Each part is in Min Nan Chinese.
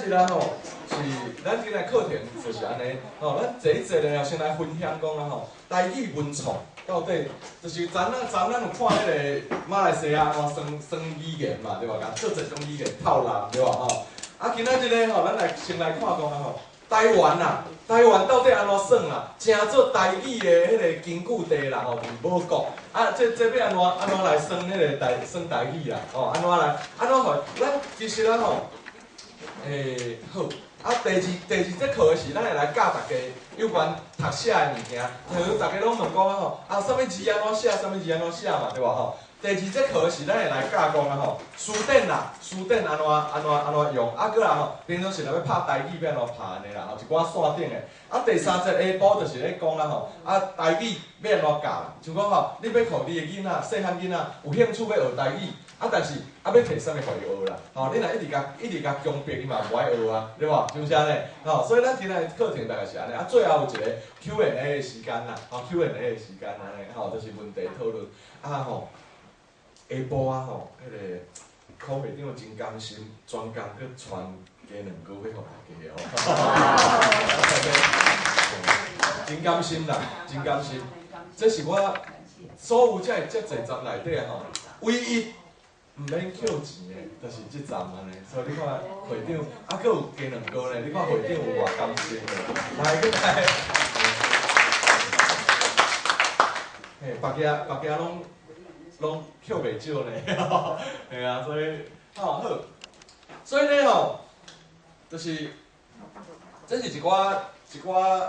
日啊吼，是咱今日課程就是按呢，吼，咱坐一坐咧，先來分享講啊吼，台語文創到底就是昨咱昨咱有看彼个馬來西亞按怎算算語言嘛，對無？共做這種語言套人對無吼？啊，今仔日咧吼，咱來先來看講啊吼，台灣啊，台灣到底按怎算啊？成做台語的彼个根據地啦吼，佇母國啊，這欲按怎按怎來算彼个台算台語啊？吼，按怎來按怎予？咱其實啊吼，好，啊，第二節課的時，咱會來教大家有關讀寫的物件。譬如大家攏問講啊吼，啊，啥物字按怎寫，啥物字按怎寫嘛，對無吼？第二節課的時，咱會來教講啊吼，辭典啦，辭典按怎按怎按怎用，啊，閣來吼，平常時若欲拍台語欲按怎拍按呢啦，吼，一寡線頂的。啊，第三節下晡就是咧講啊吼，啊，台語欲按怎教啦？像講吼，你欲予你的囡仔，細漢囡仔有興趣欲學台語。啊，但是啊，欲提啥物予伊學啦？吼，你若一直共強迫，伊嘛無愛學啊，對無？是毋是按呢？吼，所以咱今仔課程大概是按呢。啊，最後有一個 Q&A 的時間啦，吼，Q&A 的時間按呢，吼，就是問題討論。啊吼，下晡啊吼，彼个柯會長真甘心，專工閣傳雞卵糕欲予大家哦。真甘心啦，真甘心。這是我所有這遮濟站內底吼，唯一毋免扣錢的，就是這站按呢，所以你看會長，啊，閣有雞卵糕呢，你看會長有偌甘心的，來，閣來，嘿，別家別家攏攏扣袂少呢，嘿啊，所以吼好，所以呢吼，就是這是一寡一寡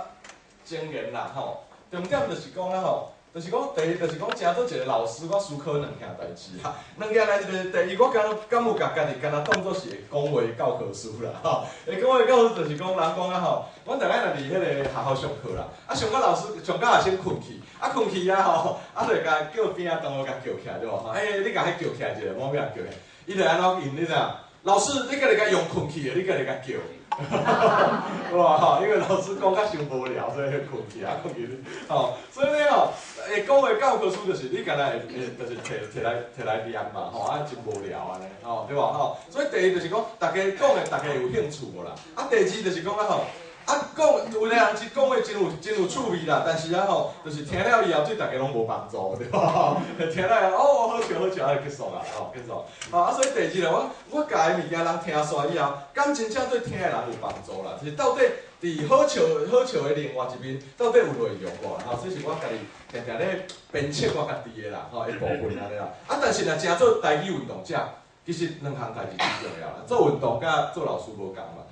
經驗啦吼，重點就是講啊吼。就是講，第一就是講，成做一個老師，我思考兩件代誌啦。兩件代誌就是第一，我敢敢有共家己敢若當做是會講話教科書啦，吼。會講話教科書就是講，人講啊吼，阮逐擺若佇彼个學校上課啦，啊上甲老師上甲學生睏去，啊睏去啊吼，啊就會共叫邊仔同學共叫起來對無？欸，你共彼叫起來一下，無欲共叫起來，伊就按怎應你知影？老師，你家己共用睏去的，你家己共叫。哇吼，因為老師講甲傷無聊，所以睏去啊，睏去吼。所以呢吼，會講話教科書就是你敢若會會，就是提提來提來念嘛，吼，啊真無聊按呢，吼，對無吼？所以第一就是講，大家講的大家有興趣無啦？啊，第二就是講啊吼，啊講有的人是講話真有趣味啦，但是啊吼，就是聽了以後對大家攏無幫助，對無？聽了以後哦，好笑好笑，啊就結束啦，吼，結束。吼啊，所以第二咧，我我教的物件，人聽煞以後，敢真正對聽的人有幫助啦？就是到底佇好笑好笑的另外一面，到底有內容無？吼，這是我家己定定咧鞭策我家己的啦，吼，一部分按呢啦。啊，但是若誠做台語運動者，其實兩項代誌真重要啦。做運動佮做老師無仝嘛。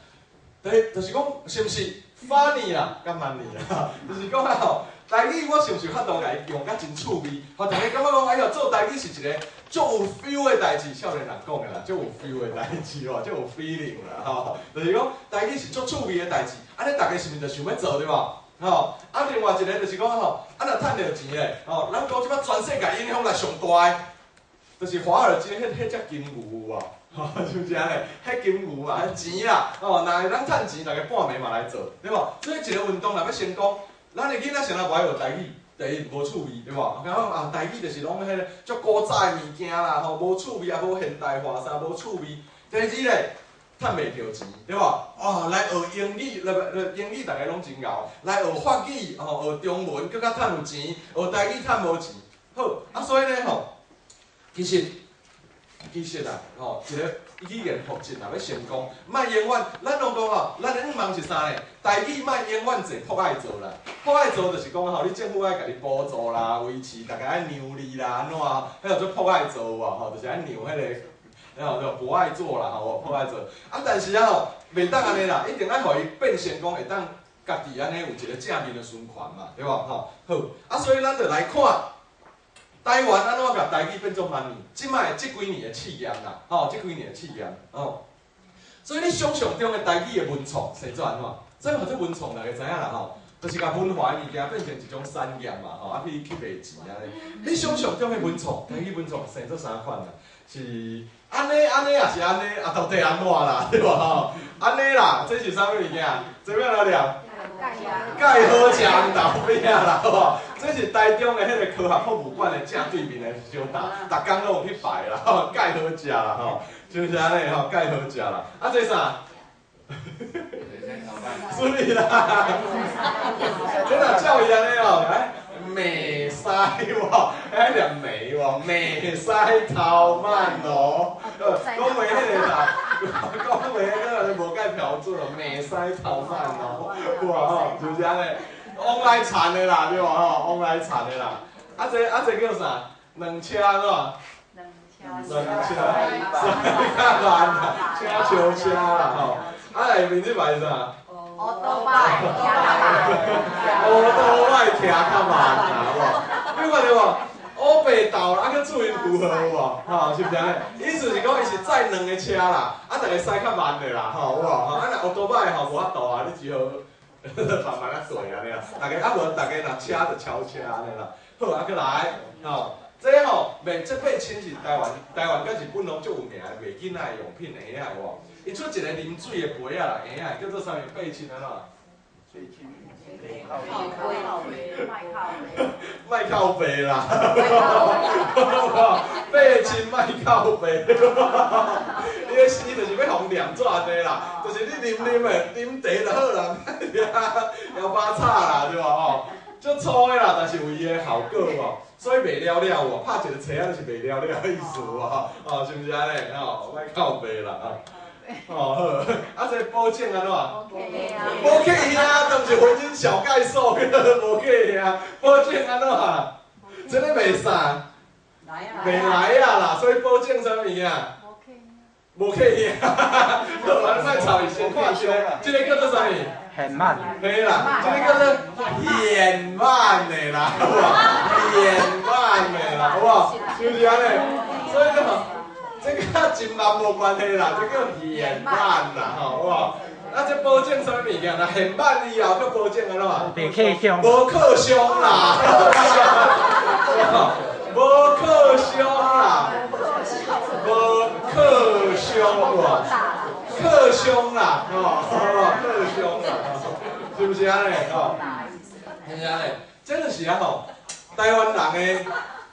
第一就是講，是毋是 funny 啦，佮 money 啦，就是講啊吼，台語我是毋是有法度共伊用甲真趣味，予大家感覺講，哎喲，做台語是一個足有 feel 的代誌，少年人講的啦，足有 feel 的代誌吼，足有 feeling 啦吼，就是講台語是足趣味的代誌，按呢大家是毋是就想欲做對無？吼，啊，另外一個就是講吼，啊，若趁著錢咧，吼，咱講這擺全世界影響力上大的，就是華爾街彼彼隻金牛有無？吼，是毋是按呢？彼金牛嘛，錢啦，吼，若會當趁錢，逐家半暝嘛來做，對無？所以一個運動若欲成功，咱的囡仔啥人無愛學台語？第一無趣味，對無？感覺啊，台語就是攏彼个足古早的物件啦，吼，無趣味也無現代化啥，無趣味。第二咧，趁袂著錢，對無？哦，來學英語，來來英語逐家攏真𠢕，來學法語，吼，學中文，閣較趁有錢，學台語趁無錢。好，啊，所以咧吼，其實啊，吼，一個語言學習若欲成功，莫永遠，咱攏講吼，咱的願望是啥呢？台語莫永遠坐朴愛座啦，朴愛座就是講吼，你政府愛共你補助啦，維持，逐家愛讓利啦，按怎，彼叫做朴愛座有無？吼，就是愛讓彼个，然後就博愛座啦，吼，朴愛座。啊，但是啊吼，袂當按呢啦，一定愛予伊變成講會當家己按呢有一個正面的循環嘛，對無？吼，好，啊，所以咱就來看台灣按怎共台語變做 money？這擺這幾年的試驗啦，吼，這幾年的試驗，吼。所以你想象中的台語的文創生做按怎？這號做文創，大家知影啦吼，就是共文化的物件變成一種產業嘛，吼，啊去去賣錢按呢。你想象中的文創，台語文創生做啥款啊？是按呢按呢，抑是按呢？啊，到底按怎啦？對無吼？按呢啦，這是啥物物件？這欲按怎念？蓋好食紅豆餅啦，好無？這是台中的彼个科學博物館的正對面的小店，逐工攏有去擺啦，吼，蓋好食啦，吼，就是按呢吼，蓋好食啦。啊，這啥？所以啦，這若照伊按呢哦，來，袂使喎，愛念袂喎，袂使頭慢哦。講話彼个啦，講話彼個無蓋標準哦，袂使頭慢哦，有無吼？是毋是按呢？往來田的啦，對無吼？往來田的啦。啊這叫啥？兩車按怎？兩車，駛較慢啦，車小車啦吼。啊內面這排是啥？烏多擺，烏多擺騎較慢啦，有無？你看著無？烏白鬥啊，閣注音符號有無？吼，是毋是按呢？意思是講，伊是載兩个車啦，啊，逐个駛較慢的啦，吼，有無？吼，啊，若烏多擺吼無法度啊，你只好慢慢仔踱按呢啦。逐家啊無，逐家若車就超車按呢啦。好，啊，閣來，吼，這吼賣這貝親是台灣，台灣佮日本攏足有名的賣囡仔的用品的嬰仔有無？伊出一个啉水的杯仔啦，嬰仔叫做啥物？貝親按怎？莫哭爸啦！貝親莫哭爸，伊的伊就是欲予念做按呢啦，就是你啉啉的，啉茶就好啦，枵巴炒啦，對無吼？足粗的啦，但是有伊的效果無，所以賣了了有無？拍一個冊仔就是賣了了的意思有無？吼，是毋是按呢？吼，莫哭爸啦，吼。哦好，啊這保證按怎？無客兄，都毋是婚姻小概數，無客兄，保證按怎？這个賣啥？袂來啊啦，所以保證啥物件？無客兄，好，啊你莫吵伊，先看這個，這個叫做啥物？很慢。嘿啦，這個叫做嫌慢的啦，好無？嫌慢的啦，好無？是毋是按呢？所以吼，這佮真慢無關係啦，這叫嫌慢啦，吼，好無？啊，這保證啥物物件？若嫌慢以後，閣保證按怎？袂客傷。無靠傷啦，無靠傷啦，無靠傷無？靠傷啦，吼，靠傷啦，是毋是按呢？吼，是毋是按呢？這就是啊吼，台灣人的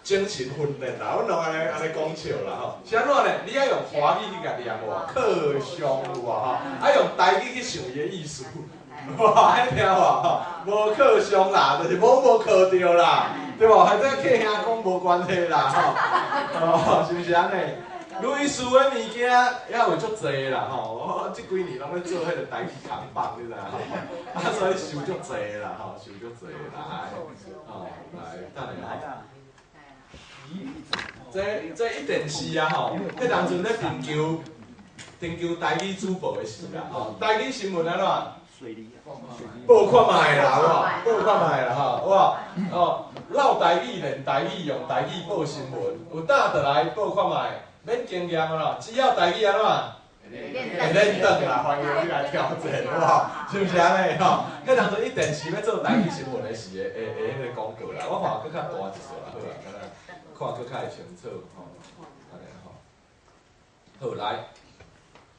精神訓練啦，阮攏按呢按呢講笑啦吼。是按怎呢？你愛用華語去共念無？靠傷有無吼？愛用台語去想伊的意思，哇，愛聽無吼？無靠傷啦，就是無無靠著啦，對無？還這客兄講無關係啦，吼，哦，是毋是按呢？類似的物件也有足濟啦，吼！我這幾年攏咧做彼個台語扛棒，你知影吼？啊，所以想足濟啦，吼，想足濟來，吼，來，等下吼。這一定是啊，吼！彼當陣咧徵求台語主播的時啦，吼，台語新聞按怎？報看覓啦，有無？報看覓啦，吼，有無？哦，嘮台語、練台語、用台語報新聞，有膽就來報看覓，免經驗啦，只要台語按怎？會練轉啦，歡迎你來挑戰，有無？是毋是按呢？吼，彼當陣伊電視欲做台語新聞的時的，的彼个廣告啦，我看閣較大一撮啦，好啦，敢若看閣較會清楚，吼，按呢吼。好來，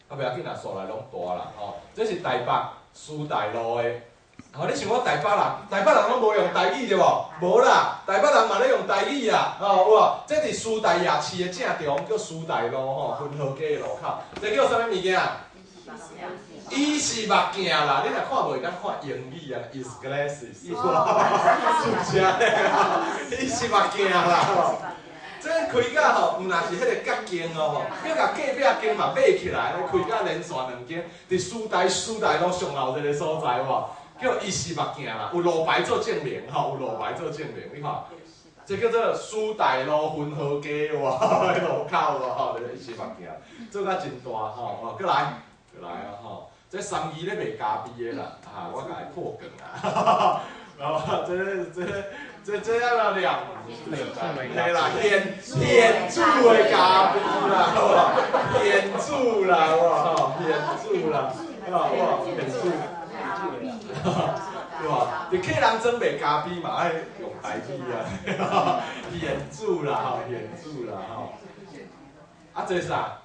啊袂要緊啦，煞來攏大啦，吼，這是台北師大路的，吼，你想講台北人，台北人攏無用台語對無？無啦，台北人嘛咧用台語啊，吼有無？這佇師大夜市的正中，叫師大路吼，雲和街的路口，這叫啥物物件？伊是目鏡啦，你若看無會當看英語啊，is glasses，是毋是按呢？伊是目鏡啦，吼。這開甲吼，毋若是彼个角間哦吼，閣共隔壁間嘛買起來，開甲連續兩間，佇師大路上後一个所在有無？叫伊是目鏡啦，有路牌做證明吼，有路牌做證明，你看，這叫做師大路雲和街有無？路口有無？吼，這伊是目鏡，做甲真大吼，哦，閣來，閣來啊吼，這三義咧賣咖啡的啦，啊，我共伊破梗啊，哦，這按怎念？嘿啦，現煮的咖啡啦，好無？現煮啦，有無？吼，現煮啦，哦，現煮，對無？佇客人莊賣咖啡嘛，愛用台語啊，現煮啦，吼，現煮啦，吼。啊，這啥？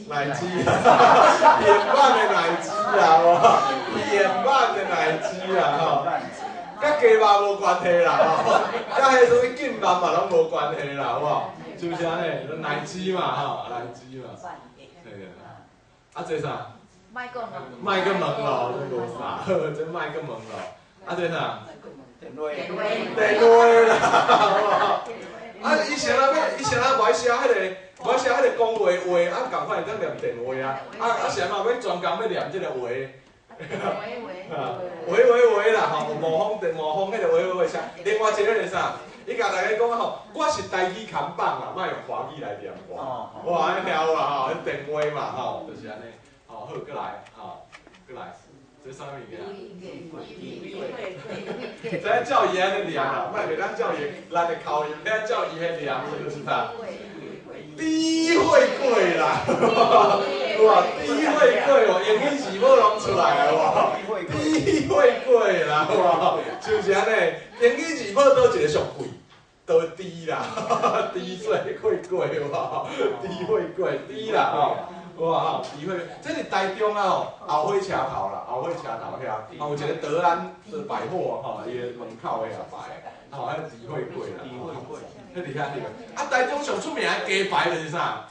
奶雞，現慢的奶雞啊，無？現慢的奶雞啊，吼。佮雞肉無關係啦，吼，佮彼啥物禁肉嘛攏無關係啦，好無？是毋是按呢？奶雞嘛，吼，奶雞嘛，對啊。啊，這啥？莫閣問咯，這無啥，好，這莫閣問咯。啊，這啥？電話。電話啦。啊，以前啊，欲以前啊，無愛寫彼個，無愛寫彼個講話話，啊，仝款會當念電話啊。啊啊，是按怎欲專工欲念這個話？喂喂喂啦吼，模仿模仿彼個喂喂喂聲。另外一个是啥？伊共大家講吼，我是台語扛棒啦，莫用華語來念我。哇，按呢聽有啦吼，彼電話嘛吼，就是按呢。吼，好，閣來，吼，閣來，這啥物件？這照伊按呢念啦，莫袂當照伊咱的口音，欲照伊彼念，就是啥？低會貴啦，哇，低會貴哦，英語字母攏出來啊，哇，低會貴啦，哇，是毋是按呢？英語字母佗一个上貴？都低啦，低稅會貴哇，低會貴低啦吼，哇吼，低會，這是台中啊吼，後火車頭啦，後火車頭遐，吼有一個德安的百貨吼，伊的門口遐擺，吼，彼低會貴啦，彼佇遐翕。啊，台中上出名的雞排就是啥？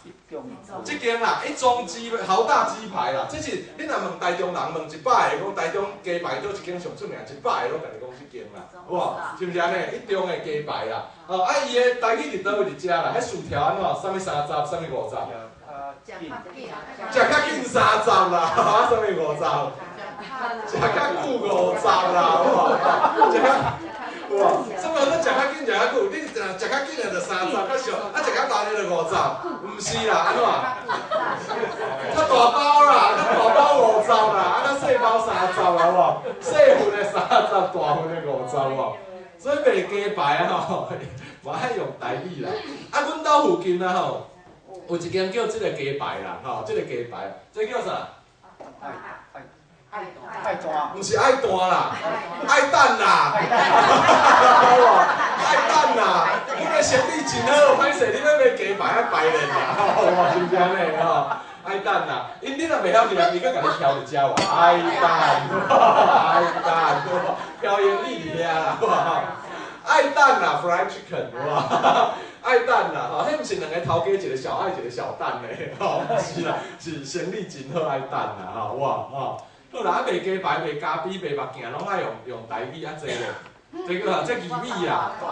這間啦，一中雞豪大雞排啦，這是你若問台中人問100个，講台中雞排佗一間上出名，100个攏共你講這間啦，哇，是毋是按呢？一中的雞排啦，哦，啊，伊的台語佇佗位佇遮啦？彼薯條按怎？啥物三十，啥物五十？食較緊30啦，啊，啥物五十？食較久五十啦，哇，食較。哇，啥物叫做食較緊，食較久？你若食較緊的就三十，較俗；啊，食較慢的就五十，毋是啦，按怎？較大包啦，較大包五十啦，啊，較細包三十啊，無？細份的三十，大份的五十無？所以賣雞排啊吼，嘛愛用台語啦。啊，阮兜附近啊吼，有一間叫這个雞排啦，吼，這个雞排，這個叫啥？愛蛋，毋是愛蛋啦，愛蛋啦，愛蛋啦，阮的生意真好，歹勢你欲賣雞排愛排練啦，是毋是按呢？吼，愛蛋啦，𪜶你若袂曉念，伊閣共你徛佇遮話，愛蛋，愛蛋，飄英語佇遐啦，愛蛋啦，fried chicken，哇，愛蛋啦，吼，彼毋是兩个頭家，一个小愛，一个小蛋咧，吼，毋是啦，是生意真好愛蛋啦，吼，哇，吼。好啦，啊賣雞排、賣咖啡、賣目鏡，攏愛用用台語啊濟咧。這個啊，這義美啦，吼，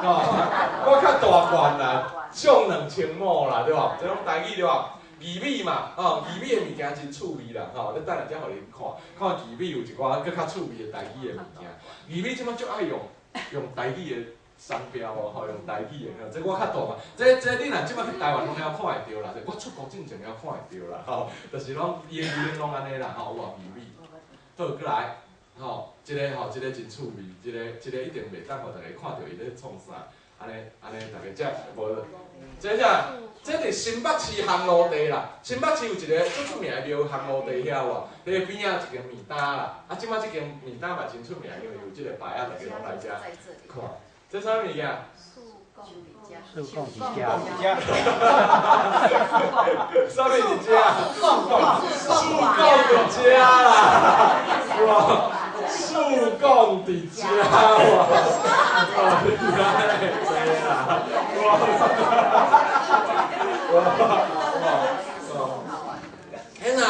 我較大罐啦，上2000畝啦，對無？這攏台語對無？義美嘛，吼，義美的物件真趣味啦，吼，你等下才予恁看，看義美有一寡閣較趣味的台語的物件。義美這擺足愛用用台語的商標哦，吼，用台語的，這我較大嘛，這這你若這擺去台灣攏曉看會著啦，我出國進前曉看會著啦，吼，就是攏伊的語言攏按呢啦，吼，有無義美？好，閣來，吼，這个吼，這个真趣味，這个這个一定袂當予大家看著伊咧創啥，按呢按呢，大家才無。這啥？這佇新北市烘爐地啦，新北市有一个足出名的廟烘爐地遐有無？彼个邊仔有一間麵擔啦，啊，這擺這間麵擔嘛真出名，因為有這個牌仔，大家攏來遮看。這啥物件？樹貢佇遮。啥物佇遮？樹貢佇遮啦！哇，樹貢佇遮哇！哦，原來這啦！哇！哇哇哦！天哪！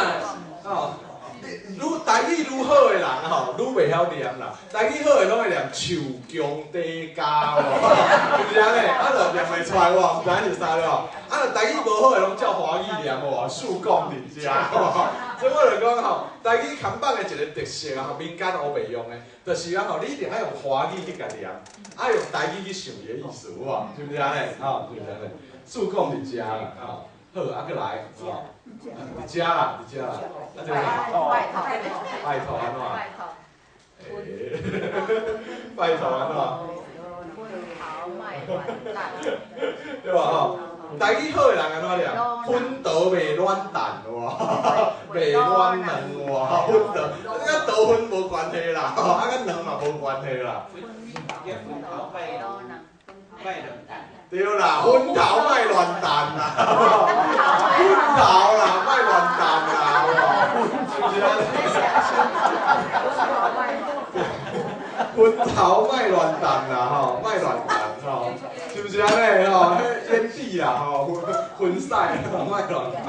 哦，愈台語愈好的人吼，愈袂曉念啦。台語好的攏會念樹強地家喎，是毋是按呢？啊，就念袂出來喎，毋知影是啥了。啊，若台語無好的攏照華語念喎，樹貢佇遮。所以我就講吼，台語看板的一个特色啊，民間烏白用的，就是講吼，你一定愛用華語去共念，愛用台語去想伊的意思，有無？是毋是按呢？吼，是毋是按呢？樹貢佇遮啦，吼。好，啊，閣來，吼，佇遮啦，佇遮啦，啊，這個拜託按怎？欸，拜託按怎？對無吼？台語好的人按怎念？薰桃袂軟蛋，有無？袂軟軟哇，薰桃，啊，佮桃粉無關係啦，啊，佮卵嘛無關係啦。對啦，薰桃莫亂彈啦，薰桃啦，莫亂彈啦，是毋是按呢？薰桃莫亂彈啦，吼，莫亂彈吼，是毋是按呢？吼，彼煙蒂啦，吼，薰屎，莫亂彈。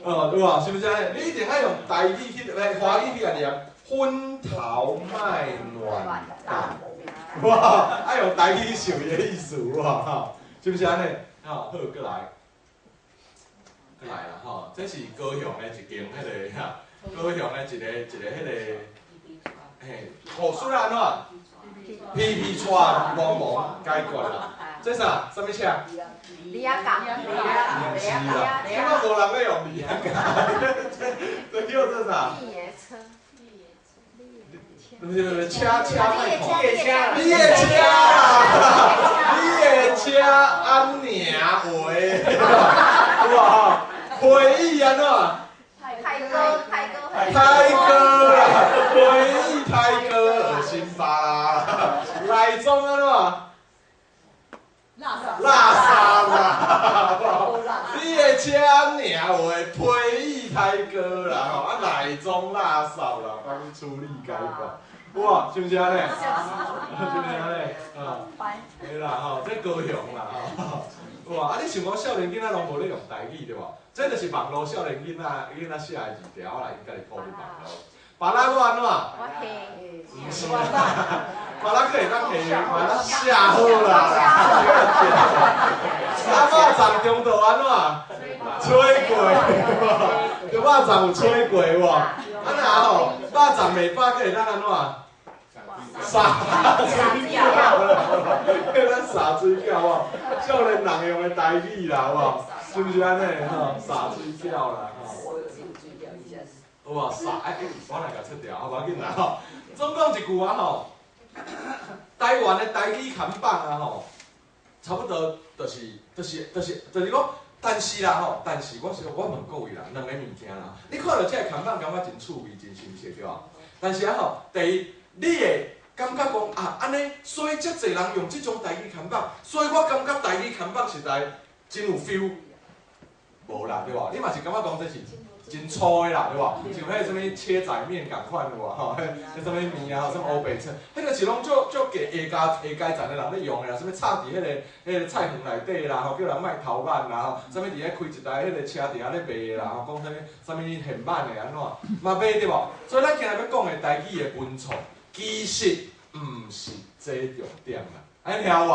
哦，對無？是毋是按呢？你一定愛用台語去，華語去共念，昏頭麥軟蛋，哇！愛用台語去想伊的意思，哇！吼，是毋是按呢？吼，好，閣來，閣來啦，吼，這是高雄的一間彼个哈，高雄的一個彼个，嘿，予輸按怎？皮皮掣茫茫解決啦。這啥？啥物車？李仔甲。毋是啦，這擺無人咧用李仔甲，這叫做啥？毋是毋是，車車莫看。你的車啦，你的車按名話，有無吼？會議按怎？泰哥，泰哥。泰哥啦，會議泰哥惡心巴啦，內中按怎？垃圾啦！你的車按名話，批議泰哥啦，吼，啊內中垃圾啦，幫你處理解決。哇，是毋是按呢？是毋是按呢？啊，對啦吼，這高雄啦吼。哇，啊你想講少年囡仔攏無咧用台語對無？這就是網路少年囡仔寫的字條啦，𪜶家己鋪佇網路。芭樂我按怎？我下。毋是啦，芭樂閣會當下，芭樂寫好啦。啊，肉粽中晝按怎？吹過，對肉粽有吹過無？啊若吼，肉粽袂飽，閣會當按怎？灑水餃，咱灑水餃無？少年人用的台語啦，有無？是毋是按呢？吼，灑水餃啦，吼。有無？灑哎，我來共出掉，好無要緊啦吼。總講一句話吼，台灣的台語看板啊吼，差不多就是講，但是啦吼，但是我是我問各位啦，兩个物件啦，你看著這个看板感覺真趣味、真親切對無？但是啊吼，第一，你會感覺講啊，按呢，所以遮濟人用這種台語看板，所以我感覺台語看板實在真有 feel，無啦對無？你嘛是感覺講這是真粗的啦，對無？像彼个啥物切仔麵仝款有無？吼，彼啥物麵啊，啥物烏白切，彼个是攏足足下下階下階層的人咧用的啦，啥物插佇彼个菜園內底啦，吼，叫人莫偷挽啦，吼，啥物佇遐開一台彼个車佇遐咧賣的啦，吼，講啥物啥物現挽的按怎，嘛賣對無？所以咱今日欲講的台語的文創，其實毋是這重點啦，按呢聽有無？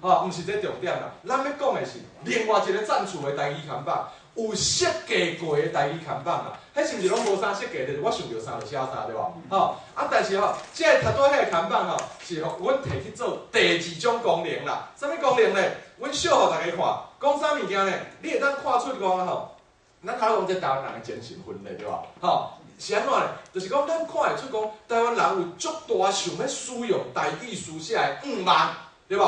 吼，毋是這重點啦，咱欲講的是另外一个贊助的台語看板。有設計過的台語看板啦，彼是毋是攏無啥設計？就是我想著啥就寫啥對無？吼啊！但是吼，這个頭拄仔彼個看板吼，是予阮提去做第二種功能啦。啥物功能咧？阮秀予大家看，講啥物件咧？你會當看出講吼，咱頭講這台灣人的精神分裂對無？吼，是按怎咧？就是講咱看會出講，台灣人有足大想欲使用台語書寫的願望，對無？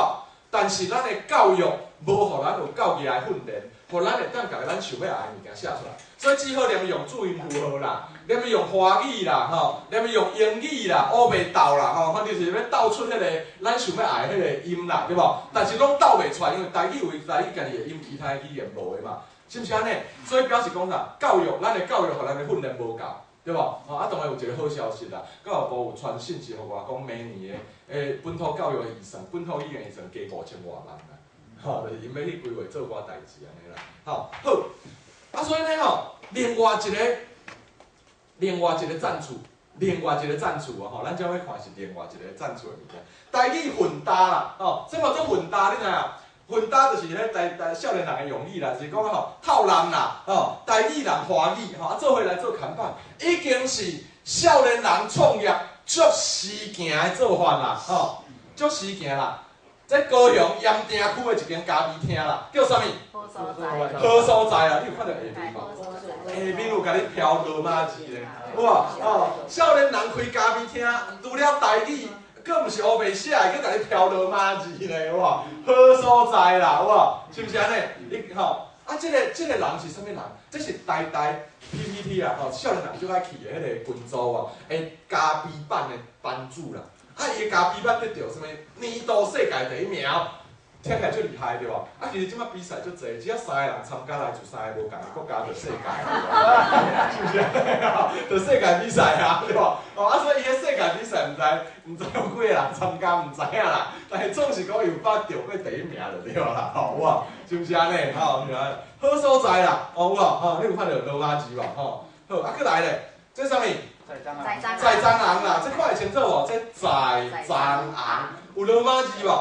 但是咱的教育無予咱有夠額的訓練。予咱會當共咱想欲愛的物件寫出來，所以只好連用注音符號啦，連用華語啦，吼，連用英語啦，烏白鬥啦，吼，反正就是欲鬥出彼个咱想欲愛的彼個音啦，對無？但是攏鬥袂出來，因為台語有台語家己的音，其他的語言無的嘛，是毋是按呢？所以表示講啥？教育，咱的教育予咱的訓練無夠，對無？吼啊，當然有一個好消息啦，教育部有傳訊息予我講，明年的本土教育的預算，本土語言預算加5000外萬啦。吼，就是𪜶欲去規劃做寡代誌按呢啦。吼，好，啊，所以呢吼，另外一個贊助啊，吼，咱這欲看是另外一個贊助的物件。台語混搭啦，吼，啥物叫做混搭？你知影？混搭就是彼台台少年人的用語啦，就是講吼透濫啦，吼，台語人華語吼，啊做伙來做看板，已經是少年人創業足時行的做法啦，吼，足時行啦。這高雄鹽埕區的一間咖啡廳啦，叫啥物？好所在。好所在啊！你有看著下面無？下面有共你標羅馬字咧，有無？哦，少年人開咖啡廳，除了台語，閣毋是烏白寫的，閣共你標羅馬字咧，有無？好所在啦，有無？是毋是按呢？你吼，啊，這個人是啥物人？這是台大 PTT 啊，吼，少年人足愛去的彼个群組啊，的咖啡版的版主啦。啊，伊的咖啡版得著啥物年度世界第一名，聽起來足厲害對無？啊，其實這擺比賽足濟，只要三個人參加來自三個無仝的國家，就世界，是毋是？就世界比賽啊，對無？哦，啊，所以伊彼世界比賽毋知有幾個人參加，毋知影啦。但是總是講有捌著過第一名就對啦，吼，有無？是毋是按呢？吼，是按呢。好所在啦，哦，有無？吼，你有看著羅馬字無？吼，好，啊，閣來咧，這啥物？在蟑在蟑螂啦，這看會清楚無？這在蟑螂有羅馬字無？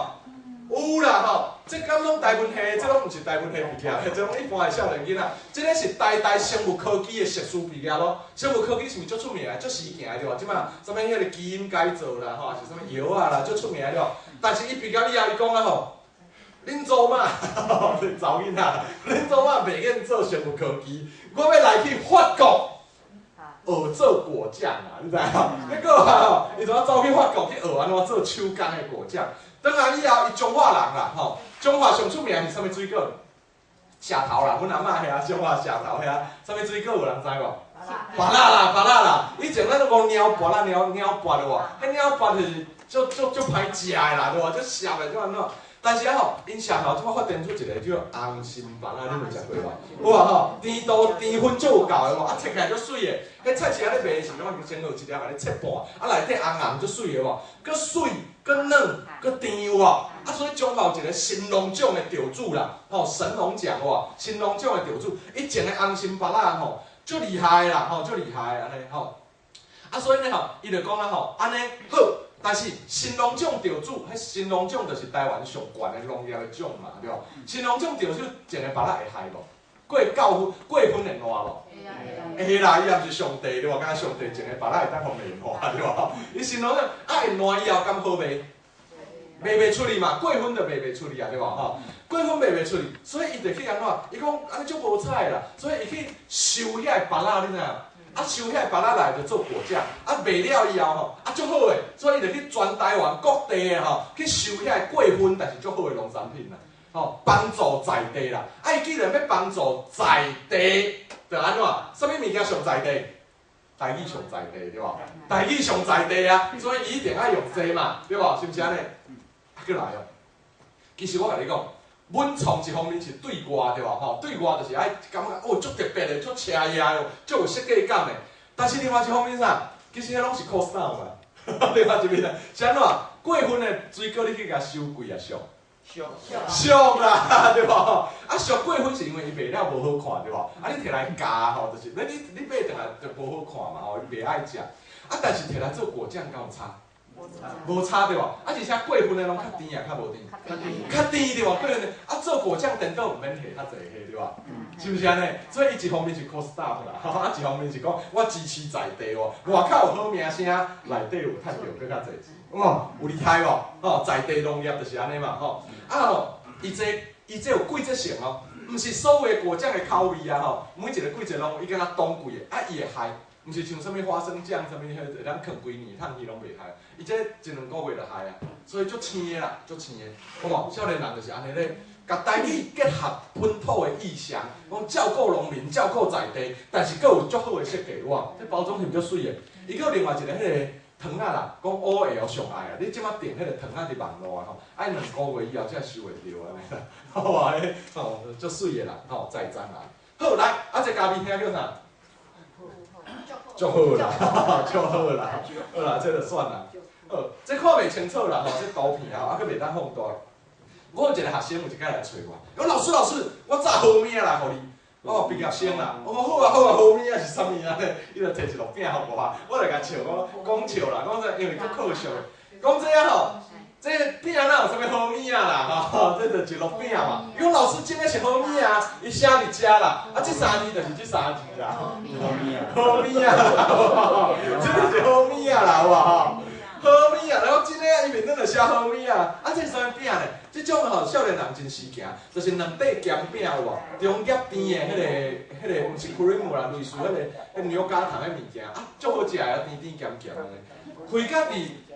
有啦吼，這敢攏台文系，這攏毋是台文系畢業的，這攏一般的少年囡仔。這个是台大生物科技的碩士畢業咯。生物科技是毋是足出名的、足時行的對無？這擺啥物彼个基因改造啦，吼，是啥物藥啊啦，足出名的對無？但是伊畢業以後，伊講啊吼，恁祖媽，查某囡仔，恁祖媽袂免做生物科技，我欲來去法國學做果醬啊，你知影？結果啊，伊就啊走去法國去學按怎做手工的果醬。轉來以後，伊彰化人啦，吼，彰化上出名是啥物水果？石頭啦，阮阿嬤遐彰化石頭遐，啥物水果有人知無？芭樂啦，芭樂啦。以前咱攏講鳥芭樂，鳥鳥芭對無？彼鳥芭就是足足足歹食的啦，對無？足澀的，足按怎？但是啊吼，𪜶石頭這擺發展出一个叫紅心芭樂，你有食過無？有啊吼，甜度甜分足有夠的無？啊，切起來足媠的。彼菜市仔咧賣的時陣，攏先有一粒共你切半，啊內底紅紅足媠的無？閣媠，閣軟，閣甜有無？啊，所以彰化有一个神農獎的得主啦，吼，神農獎有無？神農獎的得主，伊種的紅心芭樂吼，足厲害啦，吼，足厲害按呢吼。啊，所以呢吼，伊就講啊吼，按呢好。但是神農獎得主，彼神農獎就是台灣上懸的農業的獎嘛，對無？神農獎得主種的芭樂會害無？過九分過分會爛無？會啦，伊也毋是上帝對無？敢若上帝種的芭樂會當予袂爛對無？伊神農獎啊會爛以後敢好賣？賣袂出去嘛，過分就賣袂出去啊，對無？吼，過分賣袂出去，所以伊就去按怎？伊講按呢足無彩啦，所以伊去收遐个芭樂，你知影？啊，收遐个芭樂來就做果醬，啊賣了以後吼，啊足好的，所以伊就去全台灣各地的吼，去收遐個過分但是足好的農產品啦，吼，幫助在地啦。啊，伊既然欲幫助在地，就按怎？啥物物件上在地？台語上在地對無？台語上在地啊，所以伊一定愛用這嘛，對無？是毋是按呢？啊，閣來哦。其實我共你講，文創一方面是對外對無？吼，對外就是愛感覺哦，足特別的，足奢雅的，足有設計感的。但是另外一方面啥？其實彼攏是靠啥嘛？另外一面是按怎？過分的水果你去共收貴抑俗？俗俗啦，對無？啊，俗過分是因為伊賣了無好看，對無？啊，你摕來咬吼，就是你買轉來就無好看嘛，吼，伊袂愛食。啊，但是摕來做果醬敢有差？無差對無？啊，而且過分的攏較甜抑較無甜？較甜對無？過分的啊，做果醬顛倒毋免下較濟下對無？是毋是按呢？所以伊一方面是 cost up 啦，啊一方面是講我支持在地哦，外口有好名聲，內底有趁著閣較濟錢，哇，有厲害無？吼，在地農業就是按呢嘛，吼。啊吼，伊這有季節性哦，毋是所有的果醬的口味啊吼，每一个季節攏有，伊敢若當季的，啊伊會害。毋是像啥物花生醬，啥物彼會當囥幾年，趁魚攏袂害。伊這一兩個月就害啊，所以足生的啦，足生的。好無？少年人就是按呢咧，共台語結合本土的意象，講照顧農民，照顧在地，但是閣有足好的設計，哇！這包裝是毋足媠的。伊閣有另外一个彼个糖仔啦，講 OL 上愛啊！你這擺訂彼个糖仔佇網路啊吼，愛兩個月以後才收會著按呢啦。好啊，彼吼足媠的啦，吼在欉啊。好來，啊這咖啡廳叫啥？足好啦，足好啦，好啦，這就算啦。好，這看袂清楚啦，吼，這圖片啊，啊，閣袂當放大。我有一个學生有一擺來揣我，講老師老師，我紮好物仔來予你。我畢業生啦，我講好啊好啊，好物仔是啥物啊？伊就提一摞餅予我，我就共笑講，講笑啦，講這因為足可笑。講這啊吼，這餅哪有啥物好物仔啦？吼，這就一摞餅嘛。伊講老師真的是好物仔，伊寫佇遮啦，啊，這三字就是這三字啦。好物仔。好物仔啦，這就是好物仔啦，有無吼？好物仔，然後真的啊，伊面頂就寫好物仔，啊，這是啥物餅咧？這種吼少年人真時行，就是兩塊鹹餅有無？中夾甜的彼個，毋是 cream 啦，類似彼個牛軋糖的物件，啊，足好食的，甜甜鹹鹹的。開甲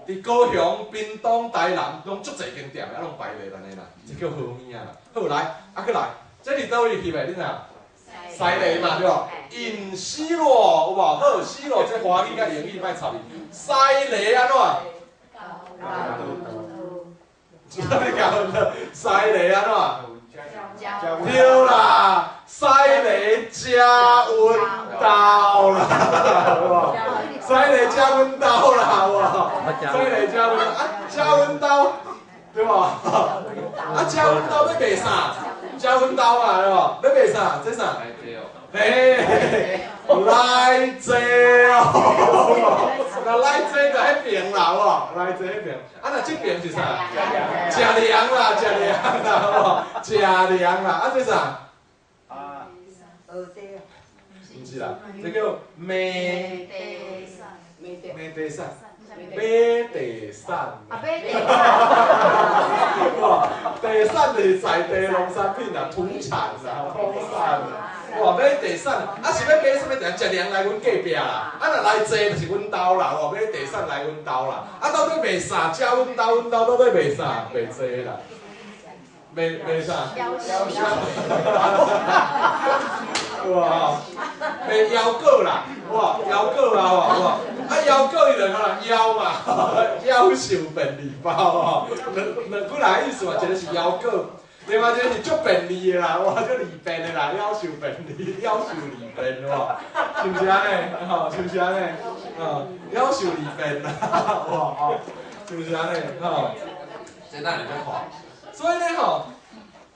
佇高雄、屏東、台南，攏足濟間店的，啊，攏排咧按呢啦，這叫好物仔啦。好來，啊，閣來，這佇佗位翕的，你知影？西螺嘛對無？尹西羅有無？好，西羅這華語佮英語莫插伊。西螺按怎？煮啥物加薰糖？西螺按怎？對啦，西螺食阮兜啦，有無？西螺食阮兜啦，有無？西螺食阮啊，食阮兜，對無？啊，食阮兜欲賣啥？食阮兜啊，對無？欲賣啥？這啥？嘿，來坐哦，那來坐就彼爿啦，有無？來坐彼爿，啊，若這爿是啥？食涼啦，食涼啦，有無？食涼啦，啊，這啥？啊，毋是啦，這叫馬馬地產，買地產。啊，買地哇，地產就是在地農產品啦，土產啦，土產啦。哇，買地產，啊是欲買啥物？食涼來阮隔壁啦，啊若來坐就是阮兜啦，哇，買地產來阮兜啦，啊到底賣啥？食阮兜，阮兜到底賣啥？賣這啦，賣啥？哇，賣腰果啦，哇，腰果啦，哇哇，啊腰果伊就講啦，腰嘛，夭壽便利包吼，兩兩幾個意思嘛，一個是腰果。另外一個是足便利的啦，哇，足利便的啦，夭壽便利，夭壽利便哇，是毋是按呢？吼，是毋是按呢？哦，夭壽利便啦，哇哦，是毋是按呢？吼，這咱會使看。所以呢吼，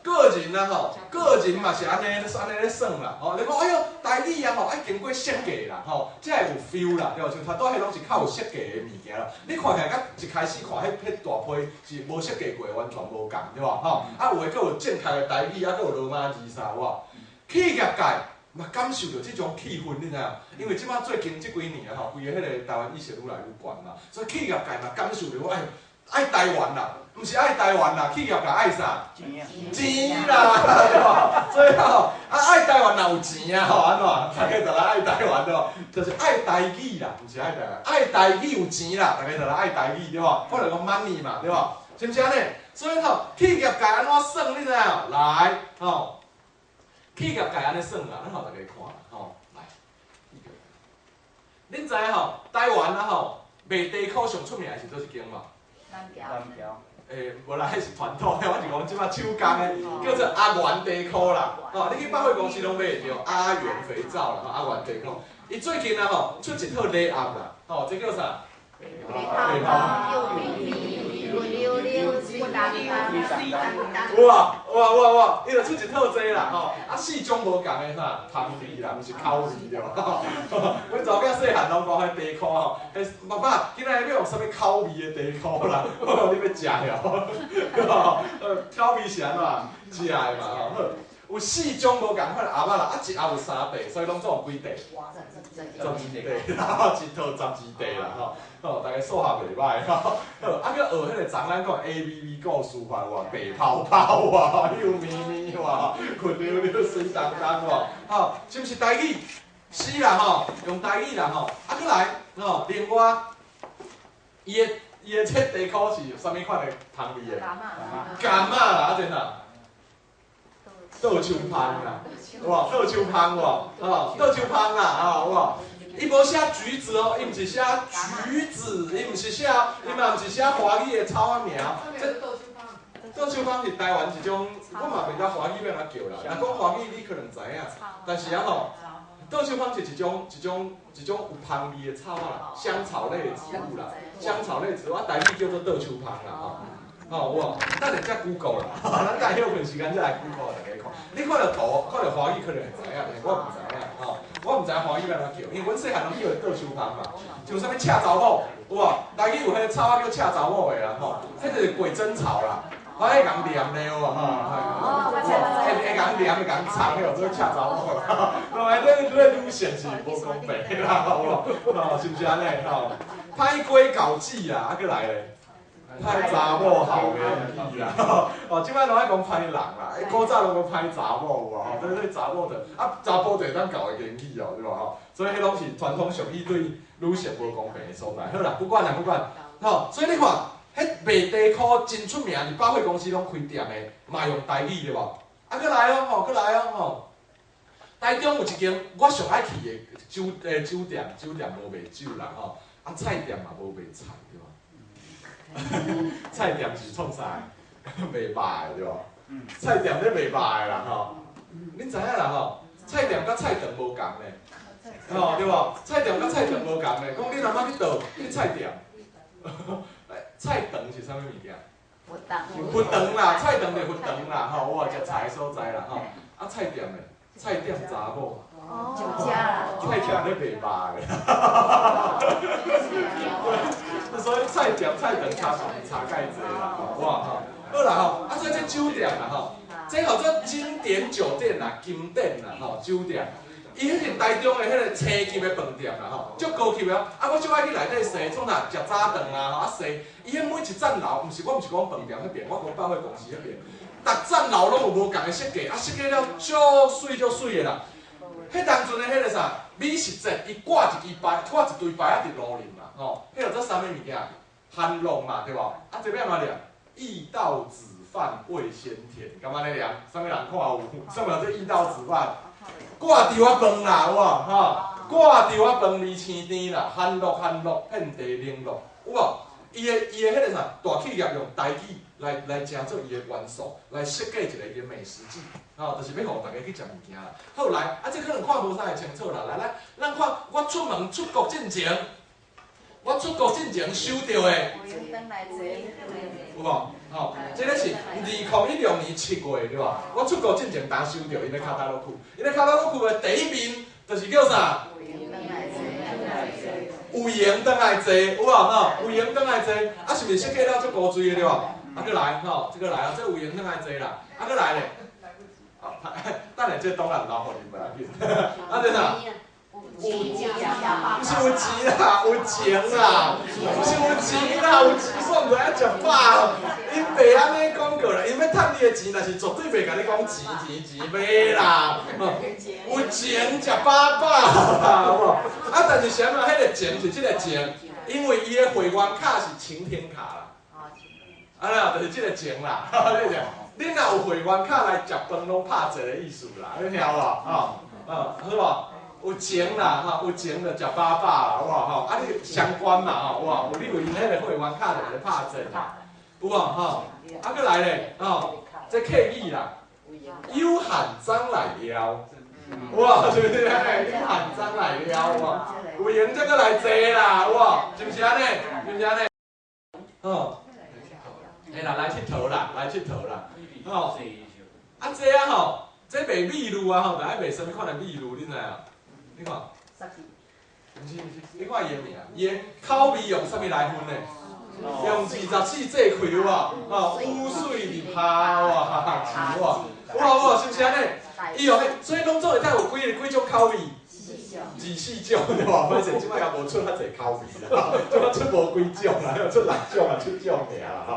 個人啊吼，個人嘛是按呢，按呢咧算啦，吼，你講哎喲，台語啊吼，愛經過設計啦，吼，才會有 feel 啦，對無？像頭拄彼攏是較有設計的物件啦。你看起來佮一開始看彼彼大批是無設計過，完全無仝，對無？吼，啊有的閣有正確的台語，啊閣有羅馬字啥有無？企業界嘛感受著這種氣氛，你知影？因為這擺最近這幾年啊吼，規个彼个台灣意識愈來愈懸嘛，所以企業界嘛感受著，哎，愛台灣啦，毋是愛台灣啦，企業界愛啥？錢啦，對無？所以吼，啊愛台灣若有錢啊吼，按怎？大家就來愛台灣對無？就是愛台語啦，毋是愛台灣，愛台語有錢啦，大家就來愛台語對無？我就講 money 嘛，對無？是毋是按呢？所以吼，企業界按怎算你知影？來，吼，企業界按呢算啦，咱予大家看吼，來，恁知影吼？台灣啊吼，賣茶箍上出名的是佗一間無？南橋。欸，無啦，彼是傳統的，我是講這擺手工的，叫做阿元茶箍啦。吼，你去百貨公司攏買會著阿元肥皂啦，吼，阿元茶箍。伊最近啊吼，出一套禮盒啦，吼，這叫啥？白泡哇哇哇哇！伊就出一套這啦，吼，啊四種無仝的啥香味啦，毋是口味對無？阮查某囝細漢攏講彼茶箍吼，欸，爸爸，今仔日欲用啥物口味的茶箍啦？我講你欲食了？口味是按怎？食的嘛吼，好。有四種無仝款的盒仔啦，啊一盒有三塊，所以攏總有幾塊？12塊，一套十二塊啦吼，吼，大家數學袂䆀吼，好，啊閣學彼個昨咱講 ABB 故事法哇，白泡泡哇，幼咪咪哇，滑溜溜水當當哇，吼，是毋是台語？是啦吼，用台語啦吼，啊閣來吼，另外，伊的這茶箍是啥物款的香味的？柑仔啦，啊這啥？倒手芳啦，有無？倒手芳無？吼，倒手芳啦，吼，有無？伊無寫橘子哦，伊毋是寫橘子，伊毋是寫，伊嘛毋是寫華語的草仔名。這倒手芳是台灣一種，我嘛袂曉華語欲按怎叫啦。若講華語你可能知影，但是啊吼，倒手芳是一種有芳味的草仔啦，香草類的植物啦，香草類植物，啊台語叫做倒手芳啦吼。吼，有無？等下才 Google 啦，咱等歇睏時間再來 Google 大家看。你看著圖，看著華語可能會知影，但是我毋知影，吼，我毋知影華語欲按怎叫，因為阮細漢攏叫伊倒手芳嘛。像啥物赤查某，有無？台語有彼個草仔叫赤查某的啦，吼，彼就是鬼針草啦。我會共念的有無？吼，會共念會共藏，彼個做赤查某。吼，這女性是無公平啦，有無？吼，是毋是按呢？吼，歹雞猴子啦，啊閣來咧。歹查某好言語啦，哦，這擺攏愛講歹人啦，古早攏講歹查某有無？吼，這查某就啊，查埔就會當教的言語哦，對無吼？所以彼攏是傳統俗語對女性無公平的所在。好啦，不管啦，不管，吼，所以你看，彼賣茶箍真出名，佇百貨公司攏開店的，嘛用台語對無？啊，閣來哦，吼，閣來哦，吼。台中有一間我上愛去的酒店，酒店無賣酒啦，吼，啊菜店嘛無賣菜，對無？菜店是創啥？賣肉的對無？菜店咧賣肉的啦吼，恁知影啦吼？菜店佮菜場無仝咧，吼對無？菜店佮菜場無仝咧，講你若欲去佗去菜店，菜場是啥物物件？佛堂。佛堂啦，菜場就佛堂啦，吼，有食菜的所在啦，吼。啊，菜店咧，菜店查某。酒家啦。菜店咧賣肉的。所以菜店菜場差差蓋濟啦，吼，哇吼。好啦吼，啊所以這酒店啦吼，這號做經典酒店啦，金典啦吼，酒店。伊彼是台中的彼个星級的飯店啦吼，足高級的哦。啊，我足愛去內底踅，創啥食早頓啊吼，啊踅。伊彼每一層樓，毋是我毋是講飯店彼邊，我講百貨公司彼邊，逐層樓攏有無仝的設計，啊設計了足媠足媠的啦。彼當陣的彼个啥美食節，伊掛一支牌，掛一堆牌仔佇路面啦，吼，彼叫做啥物物件？韓樂嘛，對無？啊，這欲按怎念？意到子飯味鮮甜，敢按呢念？啥物人看有？啥物叫做意到子飯？掛稻仔飯啦，有無？吼，掛稻仔飯味鮮甜啦，韓樂韓樂，遍地零落，有無？伊的彼個啥大企業用台語來成做伊的元素，來設計一個伊的美食節，吼，就是欲予大家去食物件啦。好來，啊，這可能看無啥會清楚啦。來來，咱看我出門出國進前，我出國進前收著的，有無？吼，這个是2016年7月對無？我出國進前當收著𪜶的卡塔洛庫，𪜶的卡塔洛庫的第一面就是叫啥？有閒轉來坐，有無吼？有閒轉來坐，啊是毋是設計了足古錐的對無？啊，閣來吼，這個來啊，這有閒轉來坐啦，啊閣來咧，啊，等下這檔案留予恁無要緊，啊這啥？有，毋是有錢啦，有情啦，毋是有錢啦，有錢煞毋知影食飽。𪜶爸按呢講過啦，𪜶欲趁你的錢，但是絕對袂共你講錢錢錢欲啦。有情食飽飽啦，有無？啊，但是啥物？彼个情是這个情，因為伊的會員卡是晴天卡啦。啊啦，就是這个情啦，你若有會員卡來食飯，攏拍折的意思啦，你聽有無？吼，好無？有情啦，吼，有情就食飽飽啦，有無吼？啊，你相關嘛，吼，有無？有你有𪜶彼个會員卡就會拍折啦，有無吼？啊，閣來咧，吼，這客語啦，有限張來了，有無？是毋是按呢？有限張來了，有無？有閒才閣來坐啦，有無？是毋是按呢？是毋是按呢？吼，會啦，來𨑨迌啦，來𨑨迌啦，吼，啊，這啊吼，這賣美祿啊吼，著愛賣啥物款的美祿，你知影？你看，毋是毋是，你看伊的名，伊的口味用啥物來分的？用24制開有無？吼，雨水入下哇，是無？有無？是毋是按呢？伊用的，所以攏總會當有幾個幾種口味？24種對無？歹勢，這擺也無出較濟口味啦，這擺出無幾種啦，出六種啊，七種爾啦吼。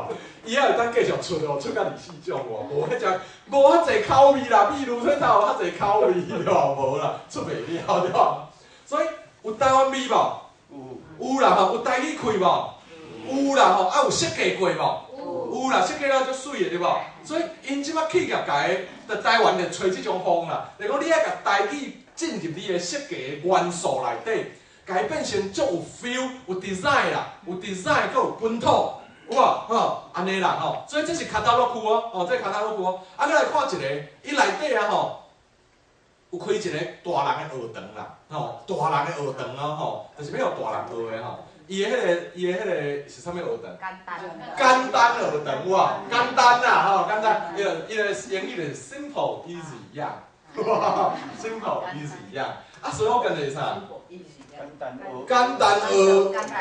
伊還會當繼續出哦，出到24種喎，無彼只無較濟口味啦，比如說才有較濟口味對無？無啦，出袂了對無？所以有台灣味無？有。有啦吼，有台語氣無？有啦吼，啊有設計過無？有啦，設計了足媠的對無？所以𪜶這擺企業界佇台灣就吹這種風啦，就講你愛共台語進入你的設計的元素內底，共伊變成足有 feel、有 design 啦，有 design，閣有本土，有無？吼，按呢啦吼，所以這是卡塔洛區哦，吼，這卡塔洛區哦，啊，閣來看一个，伊內底啊吼，有開一个大人的學堂啦，吼，大人的學堂哦，吼，就是欲予大人學的吼。伊的彼个，伊的彼个是啥物學堂？簡單。簡單學堂有無？簡單啦，吼，簡單。伊个英語就是 simple easy young，simple easy young。啊，所以我跟你啥？簡單學，